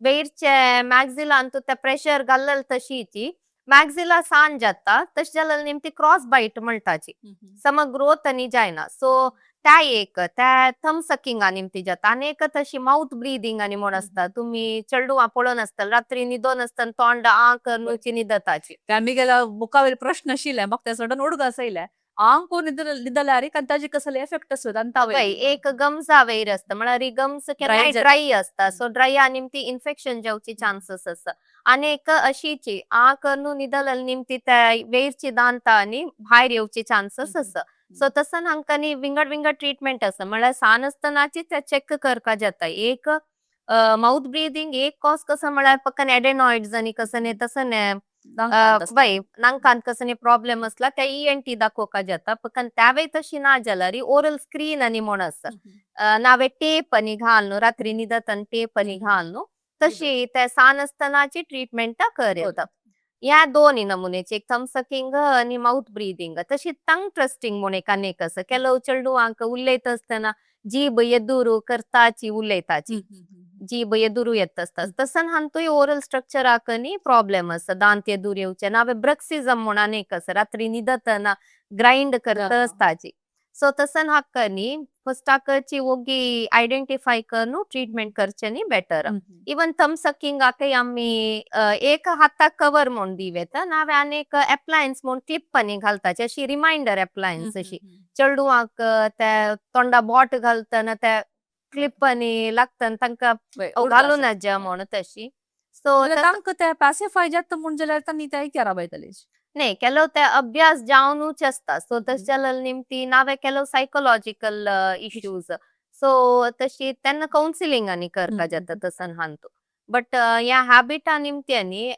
वयरचे मॅक्झिलान ते प्रेशर घालल तशीची मॅक्झिला सान जाता. तशें जाल्यार निमती क्रॉस बायट म्हणटाची, सम ग्रोथ आनी जायना. सो त्या एक त्या थंब सकिंगा निमती जाता. आनी एक तशी माउथ ब्रीदिंग आनी म्हूण आसता. तुमी चेडवां पळोवन आसतले, रात्री न्हिदोन आसतना तोंड आ करून न्हिदताची. ते आमी गेल्या मुखावेर प्रश्न आशिल्ले, म्हाका ते सडन उडगास आयले. आंग न्हिदल्यार ताजे कसले एफेक्ट आसता दांतावयर? एक गम्सा वयर आसता, म्हळ्यार गम्स केन्नाय ड्राय आसता. सो ड्राय निमती इन्फेक्शन जावची चान्सीस आसा. आनी एक अशीची आ करून न्हिदल्यार निमती त्या वयरची दांतां आनी भायर येवची चान्सीस आसा. सो तसन हांकां न्ही विंगड विंगड ट्रीटमेंट आसा. म्हळ्यार सान आसतनाची ते चॅक करपा जाता. एक माउथ ब्रीदिंग एक कॉज कसं म्हळ्यार पक्कन एडेनॉइड्स आनी कसं न्ही तसं वय नांकांत कसं प्रॉब्लेम आसला त्या ईएनटी दाखोवपा जाता. पक्कन त्यावेळी तशी ना जाल्यार ओरल स्क्रीन आनी म्हूण आसा, नावे टेप आनी घाल न्हू, रात्री न्हिदतना टेप आनी घाल न्हू, तशी ते सान आसतनाची ट्रीटमेंट कर येता. ह्या दोन नमुनेची, एक थंब सकिंग आनी माउथ ब्रीदिंग. तशी टंग थ्रस्टिंग म्हूण एक आनीक आसा. ಕೆಲವು चेडवांक उलयता आसतना जीब येदूर करताची उलयताची, जीब येदूर येत आसता. तसन हांतूय ओरल स्ट्रक्चराक न्ही प्रॉब्लेम आसा, दांत येदूर येवचे. नावे ब्रक्सिजम म्हूण आनीक आसा, रात्री न्हिदतना ग्राइंड करता आसताची. सो तसन हाका न्ही फस्टाकची ओगी आयडेंटिफाय करून ट्रीटमेंट करचे न्ही बेटर. इवन थंब सकिंगाकय आमी एक हाताक कवर म्हूण दिव येता, नावे आनीक एप्लायन्स म्हूण क्लिप आनी घालताची, अशी रिमायंडर एप्लायन्स अशी. चेडवांक ते तोंडा बोट घालतना ते क्लिप आनी लागतना तांकां घालून ज्या म्हूण तशी. सो तांकां ते पॅसिफाय जाता म्हूण जाल्यार तांणी ते केरा वयतले. नाही, ಕೆಲವು ते अभ्यास जावनूच आसता. सो तशें जाल्यार निमती नावे ಕೆಲವು सायकोलॉजिकल इश्यूज, सो तशी तेन्ना कावन्सिलिंग आनी करपा जाता तसन हांतू. बट ह्या हॅबिटा निमत्यांनी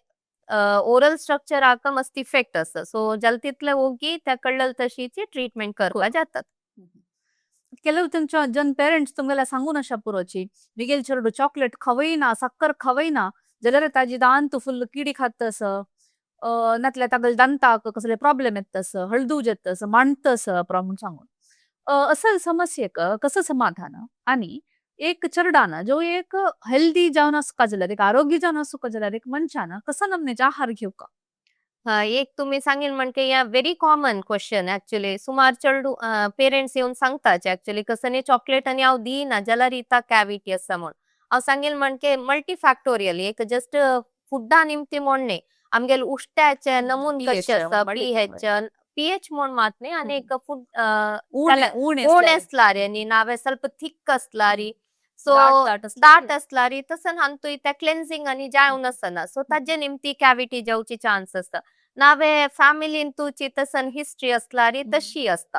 ओरल स्ट्रक्चराक मस्त इफेक्ट आसा. सो जाता तितले ओगी त्या कळ्ळल तशीची ट्रीटमेंट करपा जातात. ಕೆಲವು तुमच्या जन पेरेंट्स तुमगेल्या सांगून अशा पुरोची, मिगेल चेडू चॉकलेट खवयना, साकर खवयना जाल्यार ताजी दांत फुल किडी खात असं, नातल्यार तागेले दांताक कसले प्रॉब्लेम येता असं, हळदूज येता असं, मांडत असं म्हूण सांगून. असं समस्येक कसं समाधान आणि एक चेडवान जो एक हेल्दी जावन आसका जाल्यार, एक आरोग्य जावन आसूंक जाल्यार एक मनशान कसो नमनेचो आहार घेवका? एक तुम्ही सांगेल म्हणजे या व्हेरी कॉमन क्वेश्चन ऍक्च्युली. सुमार चेडू पेरेंट्स येवन सांगताचे ऍक्च्युली कसं न्ही चॉकलेट आनी हांव दिना जाल्यार इता कॅविटी आसा म्हूण. हांव सांगेल म्हणजे मल्टीफॅक्टोरियल, एक जस्ट फुडा निमती म्हूण न्ही, आमगेले उश्ट्याचे नमून कशें आसा, पीएच, पीएच म्हूण मात न्ही. आनी एक फूड उण आसल्यार न्ही, नावे ಸ್ವಲ್ಪ थिक आसल्यार, सो दाट आसल्यार तसन हांतूय त्या क्लेन्सिंग आनी जावन आसना. सो ताजे निमती कॅविटी जावची चान्स आसता. नावे फॅमिलीन तुची तसन हिस्ट्री आसल्यार तशी आसता.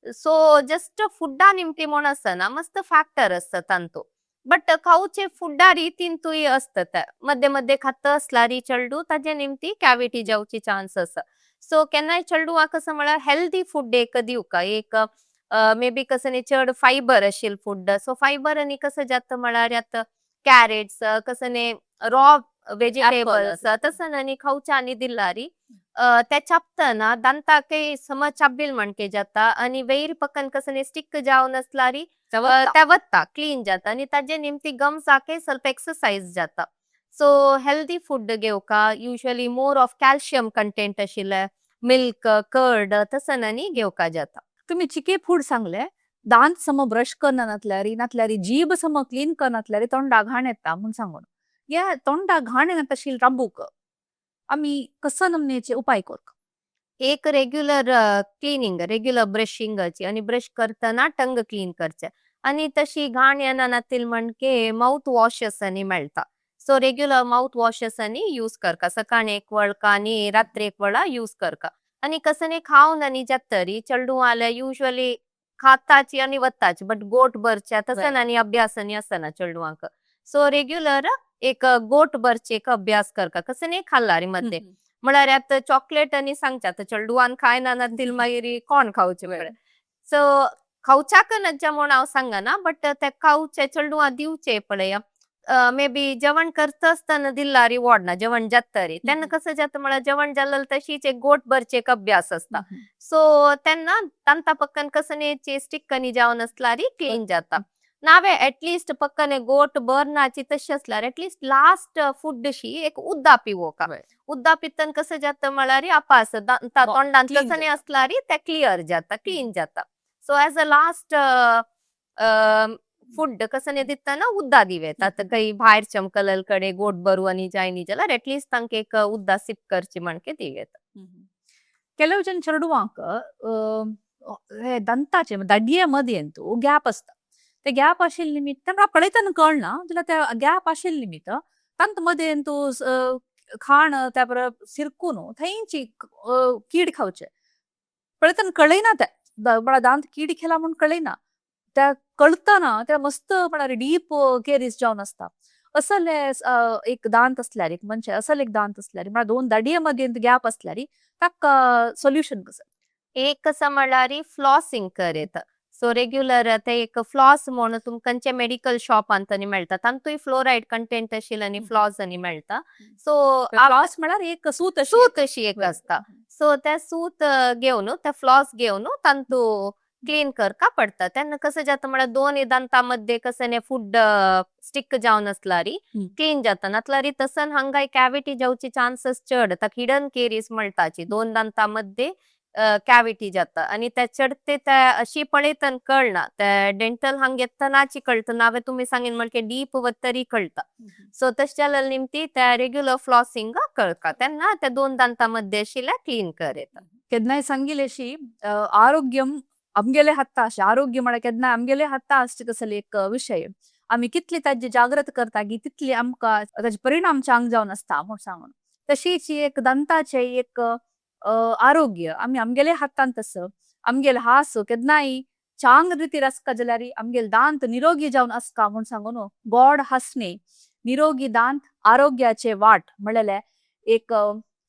सो जस्ट फुडा निमती म्हूण आसना, मस्त फॅक्टर आसता तांतू, बट खावचे फुडा रितींतूय आसता. ते मध्ये मध्ये खाता असलारी चेडू ताजे निमती कॅविटी जावची चान्स आसा. सो केन्नाय चेडवां कसं म्हळ्यार हेल्दी फूड एक दिवका, एक मे बी कसं न्ही चड फायबर आशिल्ल फूड. सो फायबर आनी कसं जाता म्हळ्यार आतां कॅरेट्स, कसं न्ही रॉ वेजिटेबल्स तसं आनी खावच्या आनी दिलारी ते चापतना दांताकय समज चाबील म्हणके जाता आनी वयर पक्कन कसं न्ही स्टिक जावन आसलारी ते वता, क्लीन जाता आनी ताजे निमती गम्साकय ಸ್ವಲ್ಪ एक्सरसाइज जाता. सो हेल्दी फूड घेवका, usually more of calcium content आशिल्ले मिल्क, कर्ड तसं आनी घेवका जाता. तुम्ही चिके फूड सांगले, दांत सम ब्रश करना नातल्यारी, नातल्यारी जीभ सम क्लीन करनातल्यारी तोंडा घाण येता म्हूण सांगून. या तोंडा घाण येना तशी राबूक आमी कसो नमनेचे उपाय करका? एक रेग्युलर क्लिनिंग, रेग्युलर ब्रशिंगाची आणि ब्रश करताना टंग क्लीन करचे आणि तशी घाण येना नातील म्हणके माउथ वॉशेस आनी मेळटा. सो रेग्युलर माउथ वॉशेस आनी यूज करका, सकाळी एक वळका आणि रात्री एक वेळा यूज करका. आणि कसं खावन आनी जातरी चेडूं आल्या युजली खाताची आणि वताची, बट गोट भरच्या तसं आनी अभ्यास आनी आसना चेडवांक. सो रेग्युलर एक गोट भरचे एक अभ्यास करका, कसं नाही खाल्ला मध्ये. म्हळ्यार आतां चॉकलेट आनी सांगचे, आतां चेडवान खायना नातील मागीर कोण खावचे पळय. सो खावच्याक नज्जा म्हूण हांव सांगना, बट ते खावचे चेडवां दिवचे पळय, मे बी जेवण करता आसतना दिल्यार वोडना, जेवण जातरी तेन्ना कसं जाता म्हळ्यार जेवण जालें तशीच एक गोट भरचे एक अभ्यास आसता. सो तेन्ना तांता पक्कन कसं न्ही स्टिक आनी जावन आसल्यार क्लीन जाता. नावे एटलिस्ट पक्कने गोट भरनाची तशी आसल्यार एटलिस्ट लास्ट फूड शी एक उद्दा पिवोका. उद्दा पितन कसं जाता म्हळ्यार आपास तोंडांत क्लीन कसं जाता. आसल्यार ते क्लियर जाता, क्लीन जाता. So as a last food कसं दितना उद्दा दिवेता. आतां काही भायर चमकलल कडे गोट भरू आनी जायनी जाल्यार एटलिस्ट तांकां एक उद्दा सिप करची म्हणके दिवेता. ಕೆಲವು ಜನ चेडवांक हे दंताचे दाडये मदीं गॅप आसता. ते गॅप आशिल्ले निमित्त तांकां पळयतना कळना जाल्यार ते गॅप आशिल्ले निमित्त तांत मदें तूं खाण त्या बरोबर सिरकून थंयची कीड खावचे पळयतना कळयना, ते म्हळ्यार दांत कीड खेला म्हूण कळयना. त्या कळतना त्या मस्त म्हळ्यार डीप केरीस जावन आसता. असले एक दांत आसल्यार, एक मनशा असल एक दांत आसल्यार, म्हळ्यार दोन दाडये मदीं गॅप आसल्यार ताका सोल्युशन कसं? एक कसं म्हळ्यार फ्लॉसिंग करेत. सो रेग्युलर ते एक फ्लॉस म्हणून तुमकां खंयचे मेडिकल शॉपांत आनी मेळटा, तांतूय फ्लोरायड कंटेंट आशिल्ले आनी फ्लॉस आनी मेळटा. सो फ्लॉस म्हळ्यार एक सूत अशी. सूत अशी एक आसता. सो ते सूत घेवन, ते फ्लॉस घेवन तांतू क्लीन करका पडटा. तेन्ना कसं जाता म्हळ्यार दोन दांता मध्ये कसं फूड स्टिक जावन आसल्यार क्लीन जाता. नातल्यार तसन हांगा कॅविटी जावची चान्सेस चड. ताका हिडन केरीस म्हणटाची, दोन दांता मध्ये कॅविटी जाता आणि त्या चडते त्या अशी पळयतन कळना, ते डेंटल हांग येतनाची कळटा, नावे तुमी सांगीन म्हणके डीप वतरी कळटा. सो तशें जाल्यार निमती त्या रेग्युलर फ्लॉसिंग कळका, तेन्ना त्या दोन दांता मध्ये आशिल्ल्या क्लीन करेता. केन्नाय सांगिल्ले अशी आरोग्यम आमगेले हाता अशें, आरोग्य म्हळ्यार केन्नाय आमगेले हाता आसचे कसले एक विशय. आमी कितली ताजी जागृत करता की तितली आमकां ताजे परिणाम चांग जावन आसता म्हूण सांगून. तशीच एक दंताचे एक आरोग्य आमी आमगेले हातांत आसा. आमगेले हास केन्नाय चांग रितीर आसका जाल्यार आमगेले दांत निरोगी जावन आसका म्हूण सांगून गोड हांसणे निरोगी दांत आरोग्याचे वाट म्हणलेले एक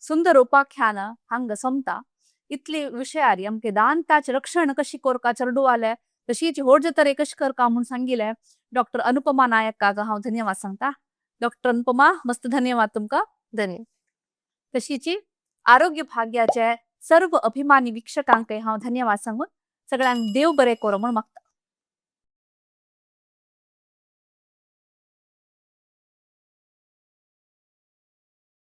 सुंदर उपाख्यान हांगा सोमता. इतली विशयारी आमके दांताचे रक्षण कशी करका चेडवाले, तशीच व्हड जातरी कशी करका म्हूण सांगिल्ले डॉक्टर अनुपमा नायक हांव धन्यवाद सांगता. डॉक्टर अनुपमा, मस्त धन्यवाद तुमकां. धन्यवाद. तशीच आरोग्य भाग्याचे सर्व अभिमानी वीक्षकांकय हांव धन्यवाद सांगून सगळ्यांक देव बरें करूं म्हूण मागता.